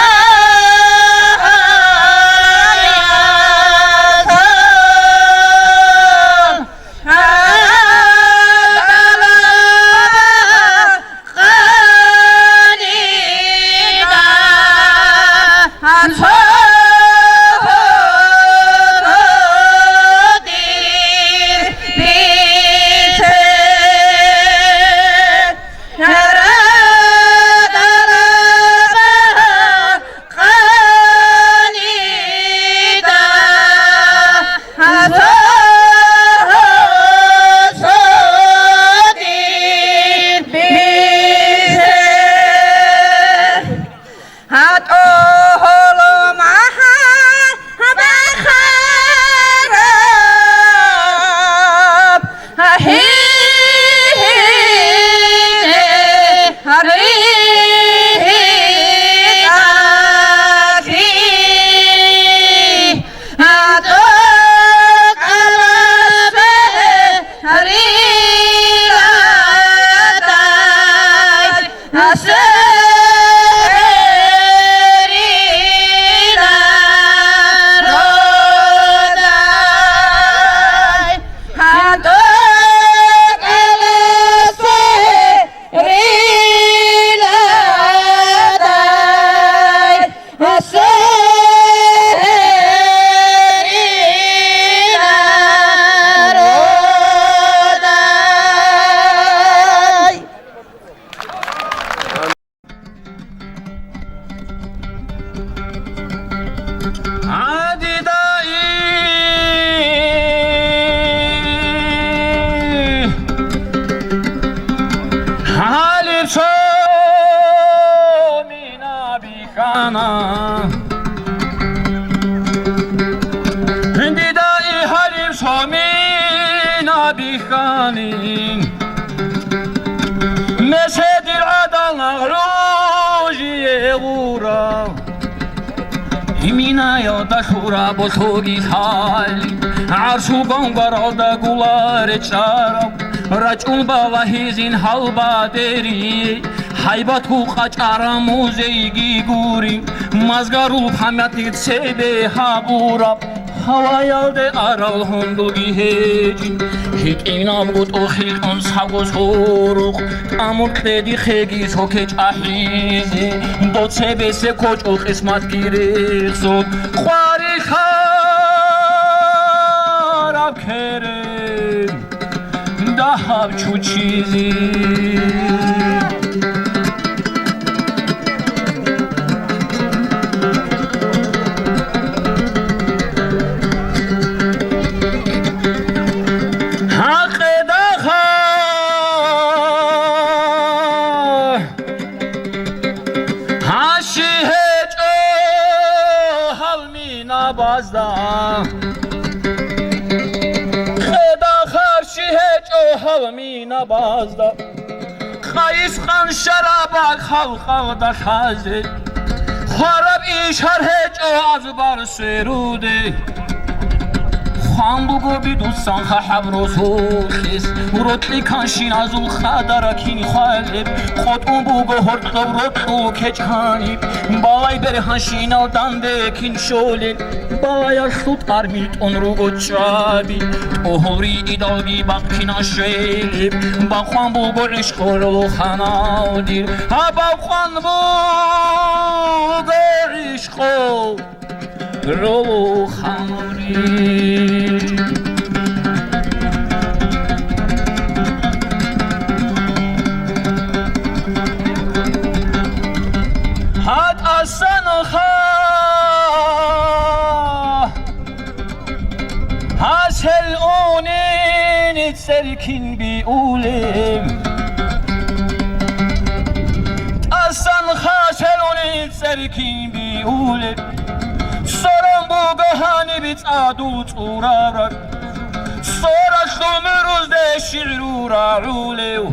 Гьедин дагьаб гьалиб цо мина бихьанин, меседил гӀадал нагълу жие гъурав. Минаялда лъураб болъуги лъай, гӀаршул гвангваралда гуларе чӀарав, рачӀун балагьизин гьал бадери, гьайбатгу къачӀараб музейги гури, мазгарул памятник цебе гьабураб. Гьаваялде арал гьундулги гьечӀин, гьитӀинабго тӀохи кьун саго сурукъ, тӀамур кьеди хеги соке чӀахӀизе, доцебесе кочӀо къисматги рехсон, къварилъараб керен дагьа. чучизе. Гьакъедаха! Гьанщи гьечӀо гьал минабазда. Къеда харщи гьечӀо гьал минабазда. Къайс къаншараб халкъалда лъазе. Хвараб иш гьар гьечӀо азбар сверуде. Хъван буго бидусан хъахӀаб росулъис, рокьи канщиназул къадар кин хвалеб, къотӀун буго гьоркьоб рокьул кечӀ гьаниб, балай бергьанщинал данде кин щолел, балаялъул тӀар милтӀун руго чӀаби, тӀогьол ридалги бахъина щвелеб, бахъван буго гӀишкъу гӀолоханал дир, гьаб бахъван буго гӀишкъу. Ролохъанури. ГьатӀасан ха, гьасел унин церкин биулеб. ТӀасан хасел унин церкин биулеб. Соран буго гьаниб цӀадул цӀураб ракӀ. Соралъул мурузде шигӀру рагӀулев.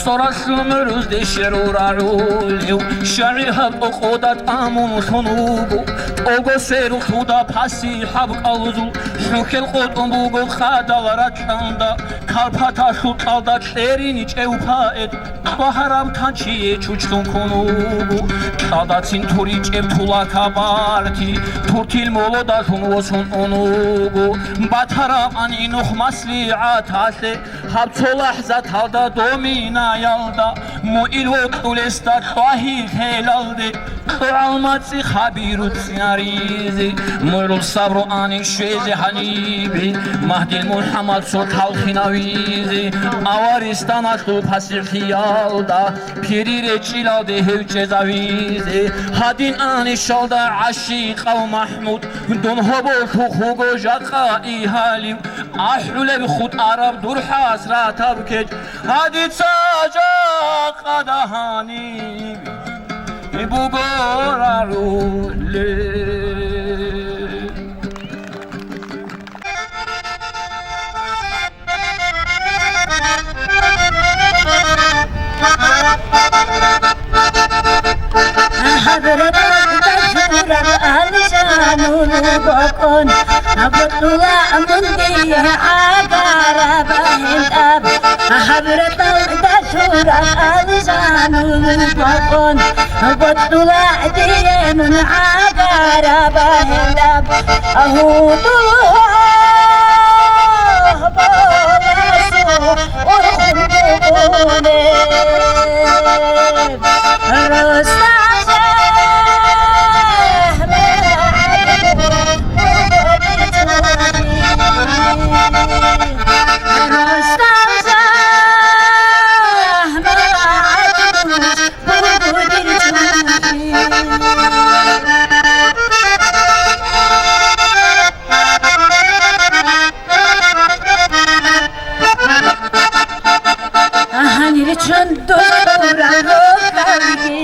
Соралъул мурузде шигӀру рагӀулев. ШагӀир гьаб къокъода тӀамун лъун вуго. ТӀого сверухъ лъуда пасихӀаб кӀалузул. ХӀухьел къотӀун буго къадал ракьанда. Карпаталъул кьалда кьерин чӀев поэт, кьвагьараб танчие чучлъун ккун вуго. Кьалдацин туричӀеб тулака барти, туртил молодалъун восун ун вуго. Батарабани нух маслигӀаталъе, гьаб цо лахӀзаталда доминаялда, муил вокьулесда кьвагьи лъелалде. КьогӀал мацӀихъаби руцӀцӀинаризе, мугӀрул сабру ани щвезе гьанибе, Магьдил МухӀаммад цо талхинавизе, аваристаналъул пасихӀиялда, пири речӀчӀилалде гьев чӀезавизе, гьадин анищалда гӀащикъав МахӀмуд, дун гьоболлъухъ вуго жакъа игьалив, ахӀулеб хутӀараб дур хӀасратаб кечӀ, гьадица жакъа дагьаниб. Буго рагӀулеб. ХӀабраталда жураб алжанул бокъон, абутӀула мунги гӀагараб гьелдаб. ХӀабраталда Шура алжанул бокъон, бутӀула диенун гӀагараб гьелдаб. Агьудула баласу урхун бугулеб. Рустам Гьанир чундура рохалги.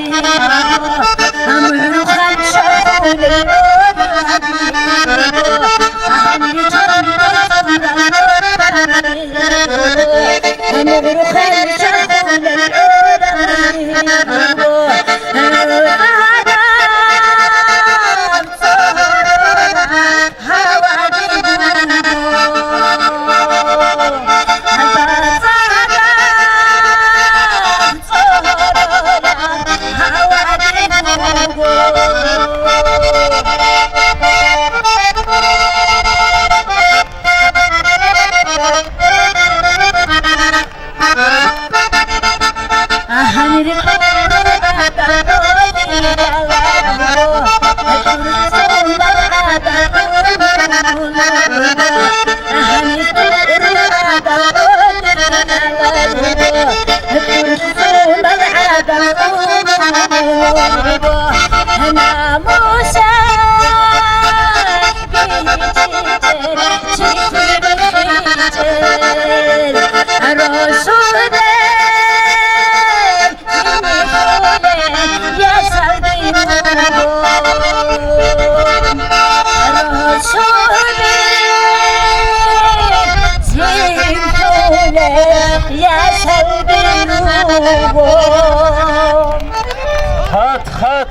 Хат, хат.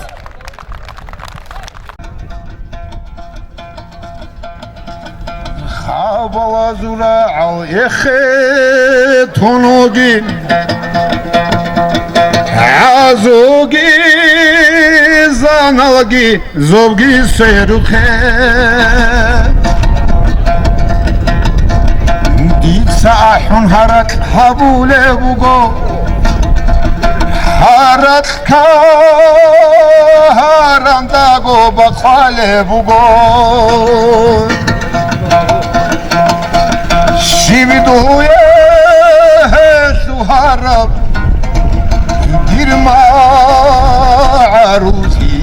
Хабалазул рагӀал эхе тунуги, гӀазуги, заналги, зобги сверухъе. Дица ахӀун гьаракь гьабулеб буго, гьаракь Гьарандаго бакъалеб буго, щиб дуе гьелъу гьараб, дир магӀарузи,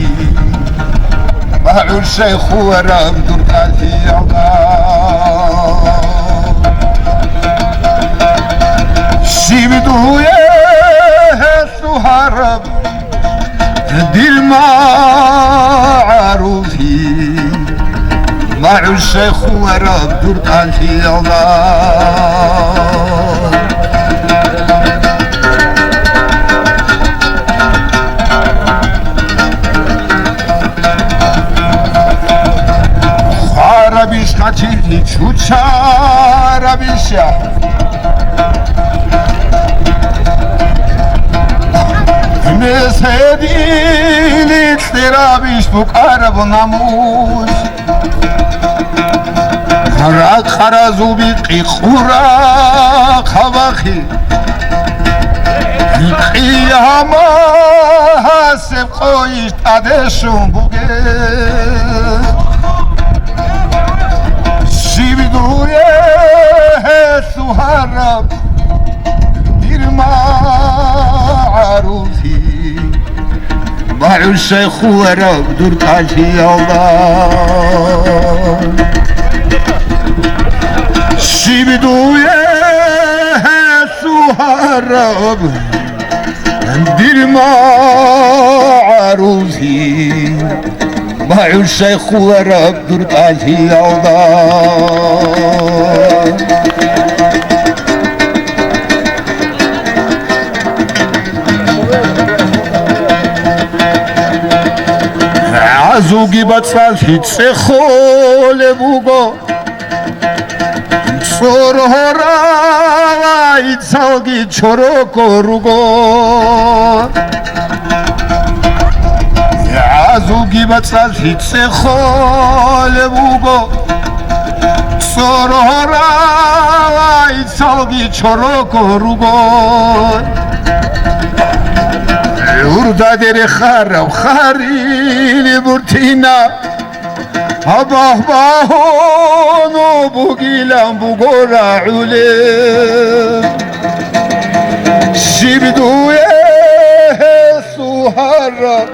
магӀур шайхулараб дур тӀалъиялда. Щиб дуе гьелъу гьараб, дир магӀарузи, магӀур шайхулараб дур тӀалъиялда. Хварабищ къатили чучарабища? Меседили кьерабищ букӀараб намус? Ракъаразул бикъи къура хъабахъи, къиямасеб къойищ тӀаде щун бугеб. Щиб дуе гьелъу гьараб, дир магӀарузи, магӀур шайхулараб дур тӀалъиялда. Щиб дуе гьелъу гьараб, дир магӀарузи, магӀур шайхулараб дур тӀалъиялда. ГӀазуги бацӀцӀалъи цӀехолеб буго, цӀоргьоралайцалги чорокго руго. ГӀазуги бацӀцӀалъи цӀехолеб буго, цӀоргьоралайцалги чорокго руго. ГӀурда дере хараб харили буртина, гьаб багьун бугилан буго рагӀулеб. Щиб дуе гьелъу гьараб,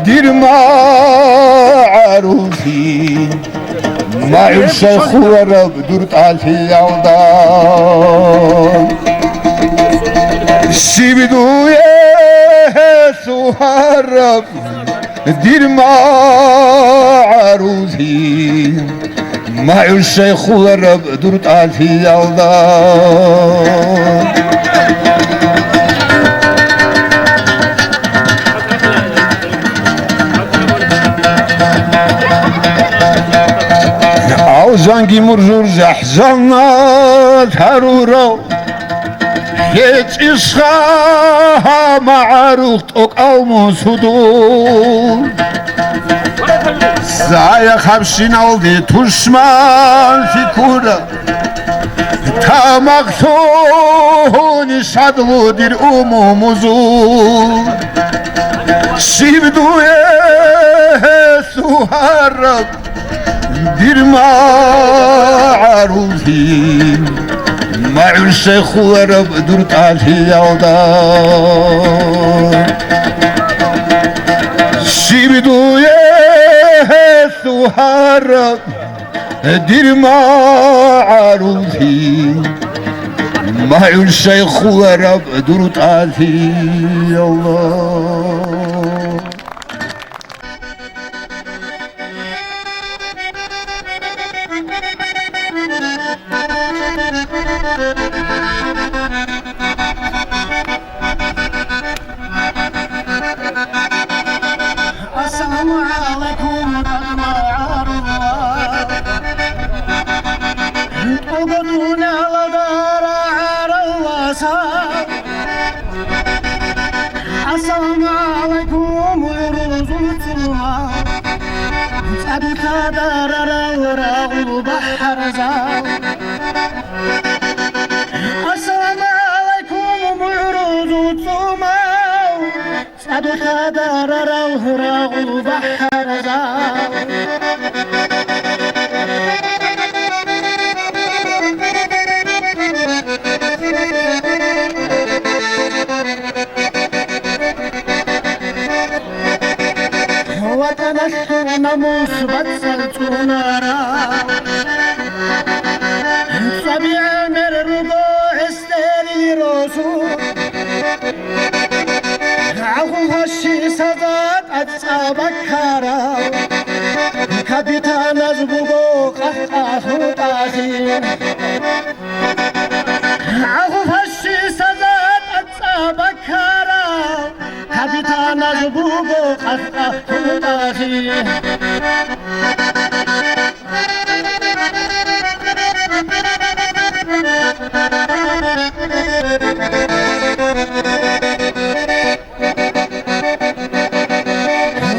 дир магӀарузи, магӀур шайхулараб дур тӀалъиялда. Щиб дуе гьелъу гьараб, дир магӀарузи, магӀур шайхулараб дур тӀалъиялда. Алжанги муржур жахӀ жаннат гьарурал, гьечӀищха гьаб магӀарухъ тӀокӀал мусудул. Зая хабщиналде тушман фикура, тамахлъуни шадлу дир умумузул. Щиб дуе гьелъу гьараб, дир магӀарузи, магӀур шайхулараб дур тӀалъиялда. Щиб дуе гьелъул гьараб, дир магӀаруллъи, магӀун щайхулараб дур тӀалъи, Аллагь. Ассаламу гӀалайкум, магӀарулла. ТӀугу дуниялалда рагӀаралласа. Ассаламу гӀалайкум, гӀурузул цӀумал, цӀадулъа дарарал рагъул бахӀарзал. Ассаламу гӀалайкум, гӀурузул цӀумал, цӀадулъа дарарал рагъул бахӀарзал. ВатӀаналъул намус бацӀцӀалцӀунарал, цӀаби гӀемер руго гьесдерил росу. ГӀаху фашистазда тӀад цӀа баккарал, капитаназ буго къахъа хутӀалъи. ГӀаху фашистазда тӀад цӀа баккарал, капитаназ буго къахъа хутӀалъи.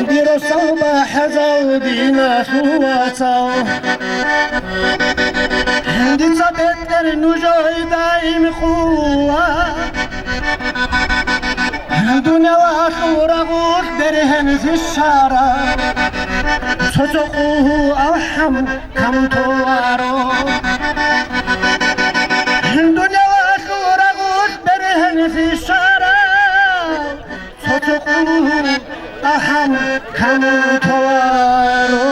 Дир росал бахӀарзал, диналъул вацал, дица бетӀер нужее даим къуват. Дуниялалъул рагъулъ бергьенлъи щварал, цо-цо къугьу алхӀам камун толаро. Дуниялалъул рагъулъ бергьенлъи щварал, цо-цо къугьу алхӀам камун толаро.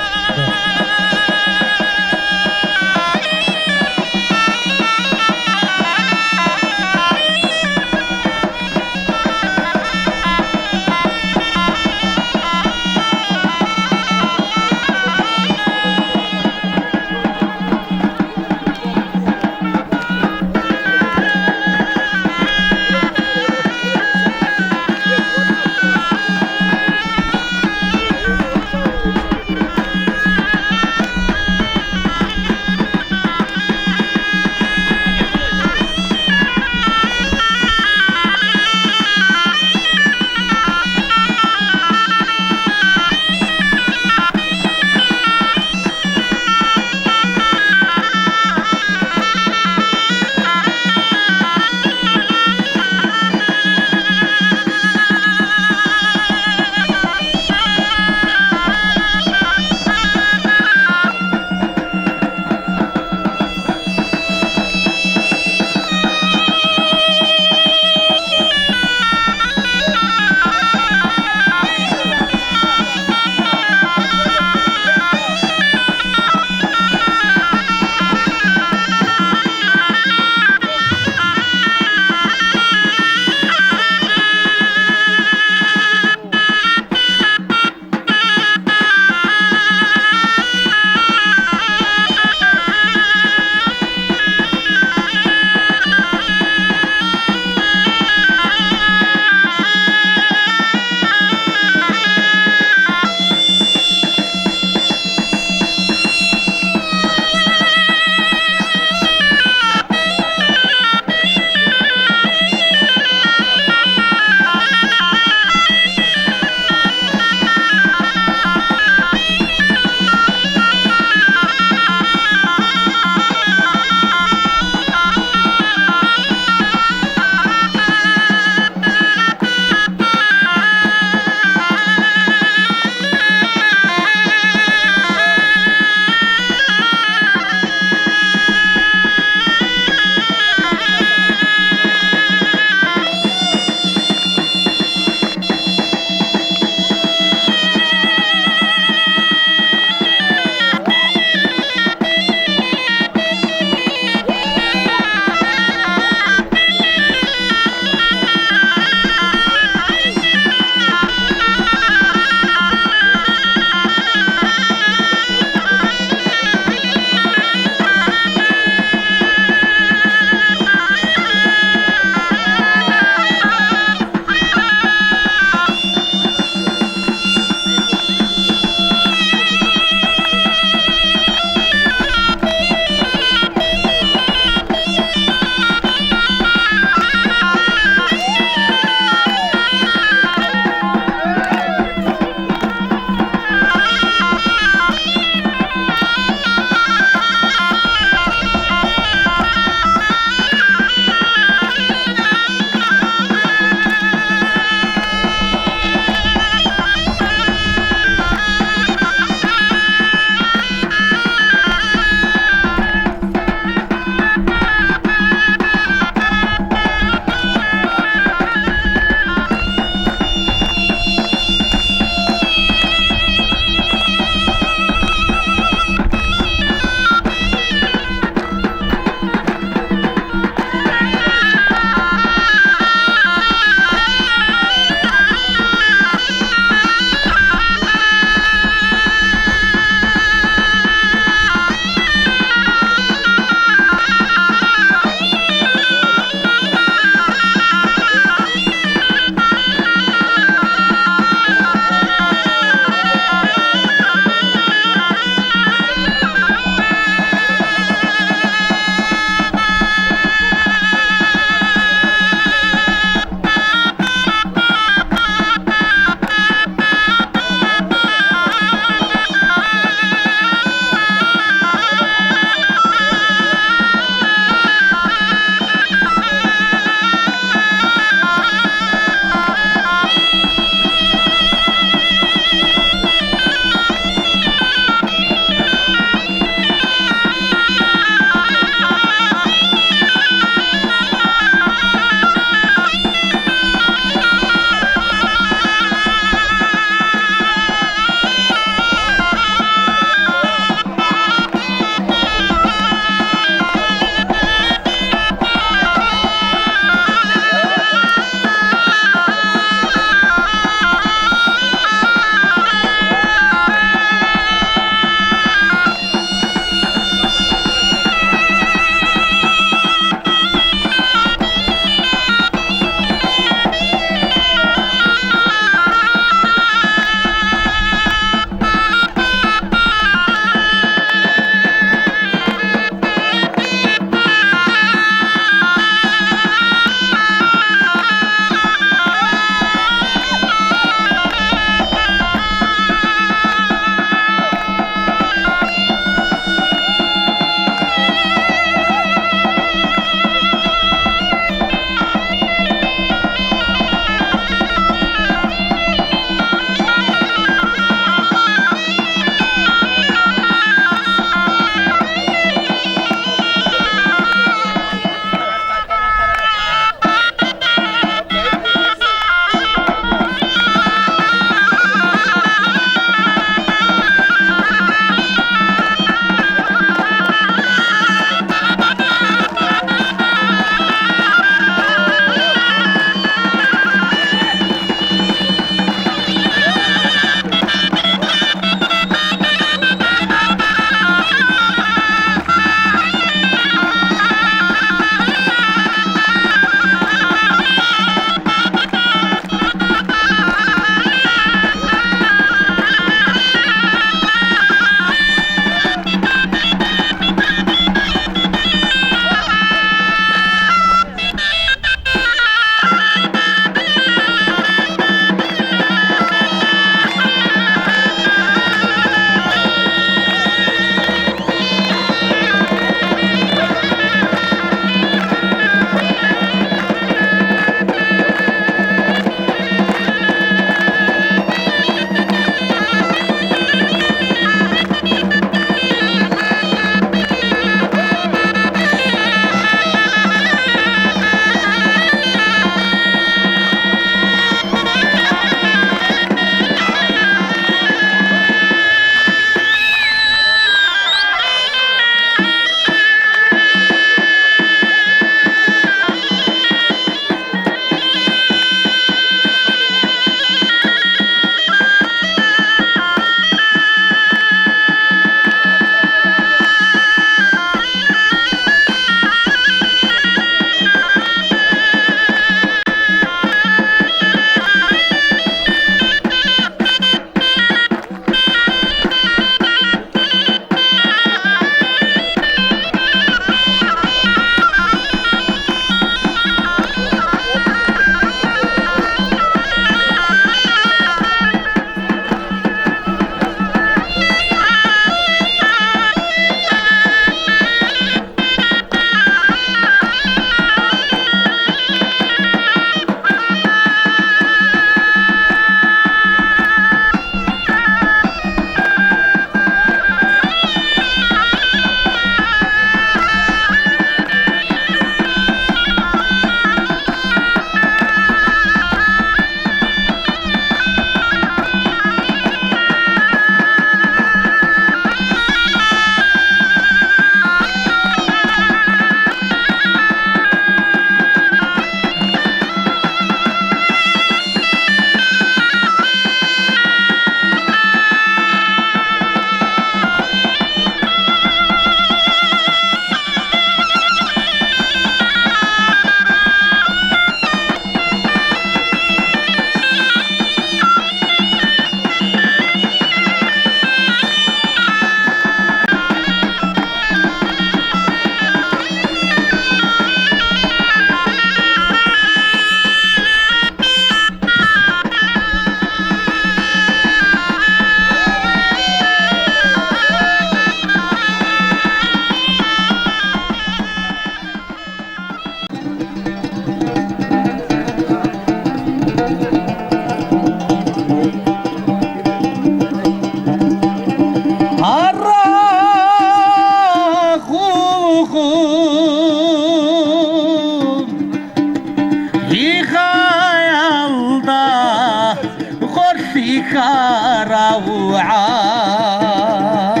Хьарав гӀан,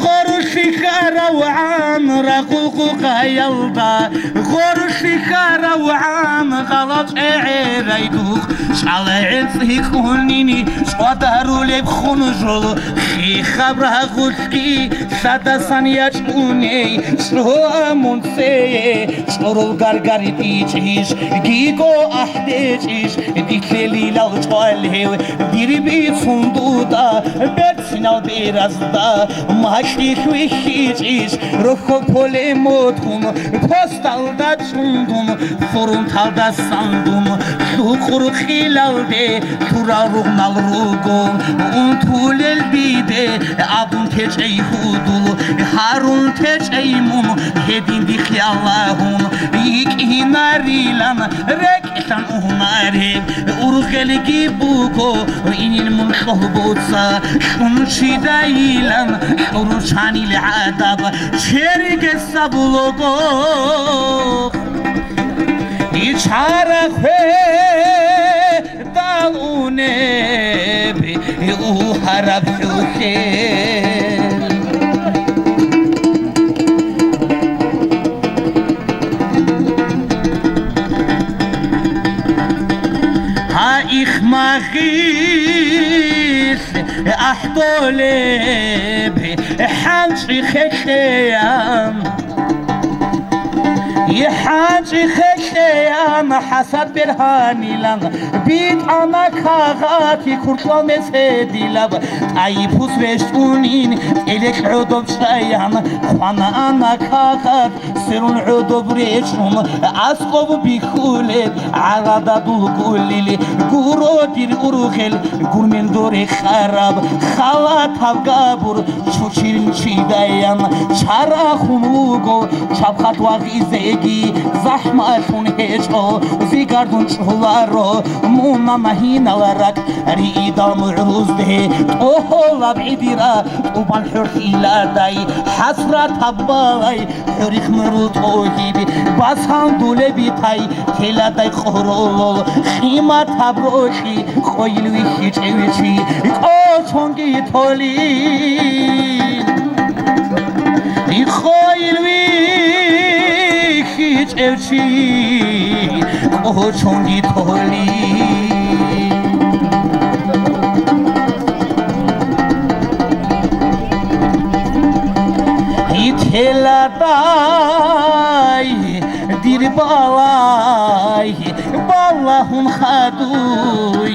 гъорулъи хьарав гӀан, рагъул къукъаялда, гъорулъи хьарав гӀан, гъалал чӀегӀерай духъ, чӀалай гӀецӀи кьунин, чӀвадарулеб хунжул, хихаб рагъулъги, лъадасан ячӀуней, чӀо мун цее, чӀурул гаргар дичӀищ, гиго ахӀдечӀищ, дилъелилал чӀвалев, дир бицун дуда, берцинал беразда, макьилъ вихьичӀищ, рохьо поле модун, посталда чӀундун, фурунталда сандун, лъукъур хилалде, лъурал ругънал руго, унтулел диде, абун течӀей гьудул, гьарун течӀей мун, гьедин дихъе Аллагьун, йикӀинарилан, рекӀ Лъан угьунареб ургъелги буго, инин мун лъугьбуца, лъун чидайилан, кьуручанил гӀадаб, чериге сабулого. Ичара хве далунеб, угьараб хӀухьел. Гьа, ихмагъил ахӀдолеб хӀанчӀи хехеян, хӀанчӀи хехеян, хӀасад бергьанилан битӀана кагъати куркьал меседилаб, тӀайипус вещтӀунин тӀелекь гӀодоб чӀаян, хъвана ана кагъат, Сверун гӀодоб речӀун, аскӀоб бихьулеб, гӀарада дулгулили, гуро дир ургъел, гурмендо рекъараб, халатаб габур, чучирин чидаян, чарахун вуго, чабхат вагъизеги, захӀмалъун гьечӀо, зигардун чӀоларо, мунана гьинал ракӀ, риидал мугӀрузде, тӀогьолаб гӀидира, тӀубан хӀурхьиладай, хӀасратаб балай, ХӀурихъ мурул тӀогьиб басан дулеб битай, теладай къоролол къиматаб рокьи, къойил вихьичӀев чи кӀочонги толи. Къойил вихьичӀев чи кӀочонги толи. Ителадай дир балай, балагьун хадуй.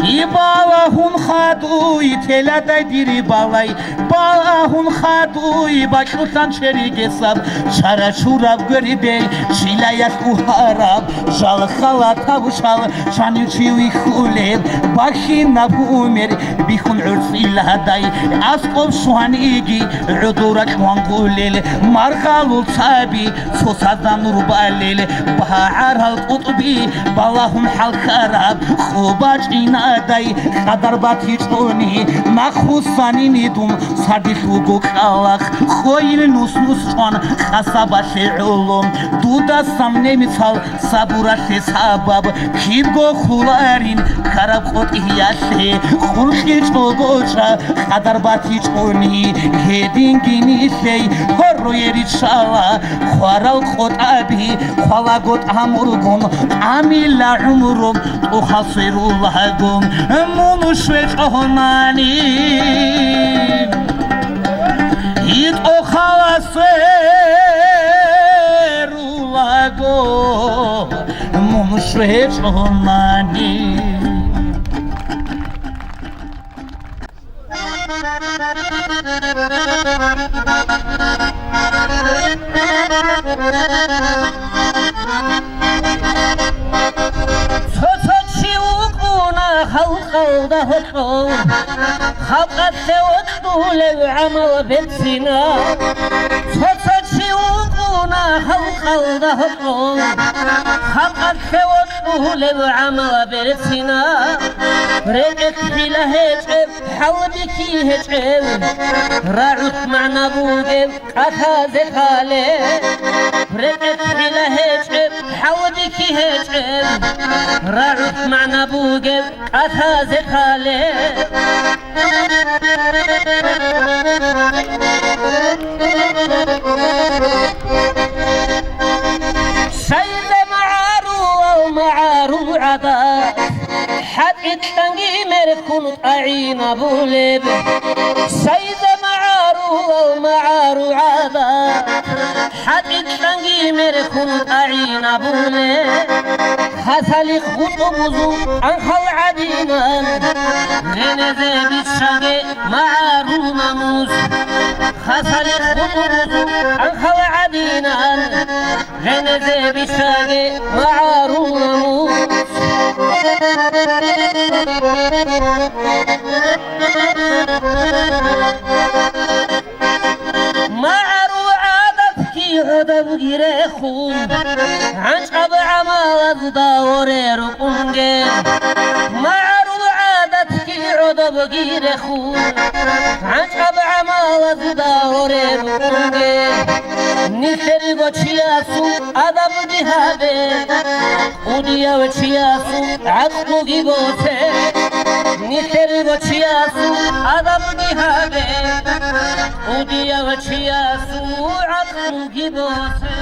И балагьун хадуй, теладай дир балай, балагьун хадуй, бакьулъан черигесаб, чара-чураб гверидей, чилаялъ угьараб, жал халатаб шал, чанив чи вихьулеб, бахинаб гьумер, бихьун гӀурцӀиладай, аскӀоб щваниги, гӀодор ракьван гъулел, маргъалул цаби, цоцазда нур балел, багьарал кӀутӀби, балагьун хӀалхараб, къо бачӀинадай, къадар батичӀони, нахъвуссанин дун, сардилъ вуго кӀкӀалахъ, къойил нус-нус чӀван, къасабалъе гӀоло, дудасан немецал, Сабуралъе сабаб кибго хуларин, ккараб къотӀиялъе, къуркьичӀого чӀа, къадар батичӀони, гьединги нилъей гьоррое риччала, хварал къотӀаби, хвалаго тӀамургун, тӀамила гӀумру, тӀохал сверулаго, мун щвечӀонани. ГьитӀохала сверулаго, мун щвечӀонани. Цо-цо чи вукӀуна халкъалда гьоркьов, халкъалъе вокьулев гӀамал бецина. Цо-цо чи вукӀуна Халкъалда гьоркьоб, халкъалъе вокьулев гӀамала берцина, рекӀелъ хӀила гьечӀеб, хӀалбихьи гьечӀеб, рагӀулъ магӀна бугеб кӀалъазе хъалеб, рекӀелъ хӀила гьечӀеб, хӀалбихьи гьечӀеб, рагӀулъ магӀна бугеб кӀалъазе хъалеб. Сайда магӀарулал магӀарул гӀадат, хӀатӀикьанги мерхун тӀагӀинабулеб. Сайда магӀарулал магӀарул гӀадат, хӀатӀикьанги мерхун тӀагӀинабулеб. Хасалихъ гъутӀу бузу анхал гӀадинан, гъенезе бицаге магӀарул намус. Хасалихъ гъутӀу бузу анхал гӀадинан, гъенезе бицаге магӀарул намус. МагӀарул гӀадатги гӀодобги рехун, гӀанчӀаб гӀамалазда воре рукӀунге. МагӀарул гӀадатги гӀодобги рехун, гӀанчӀаб гӀамалазда воре рукӀунге. Нилъерго чиясул адабги гьабе, кӀудияв чиясул гӀакълуги босе. Нилъерго чиясул адабги гьабе, кӀудияв чиясул гӀакълуги босе.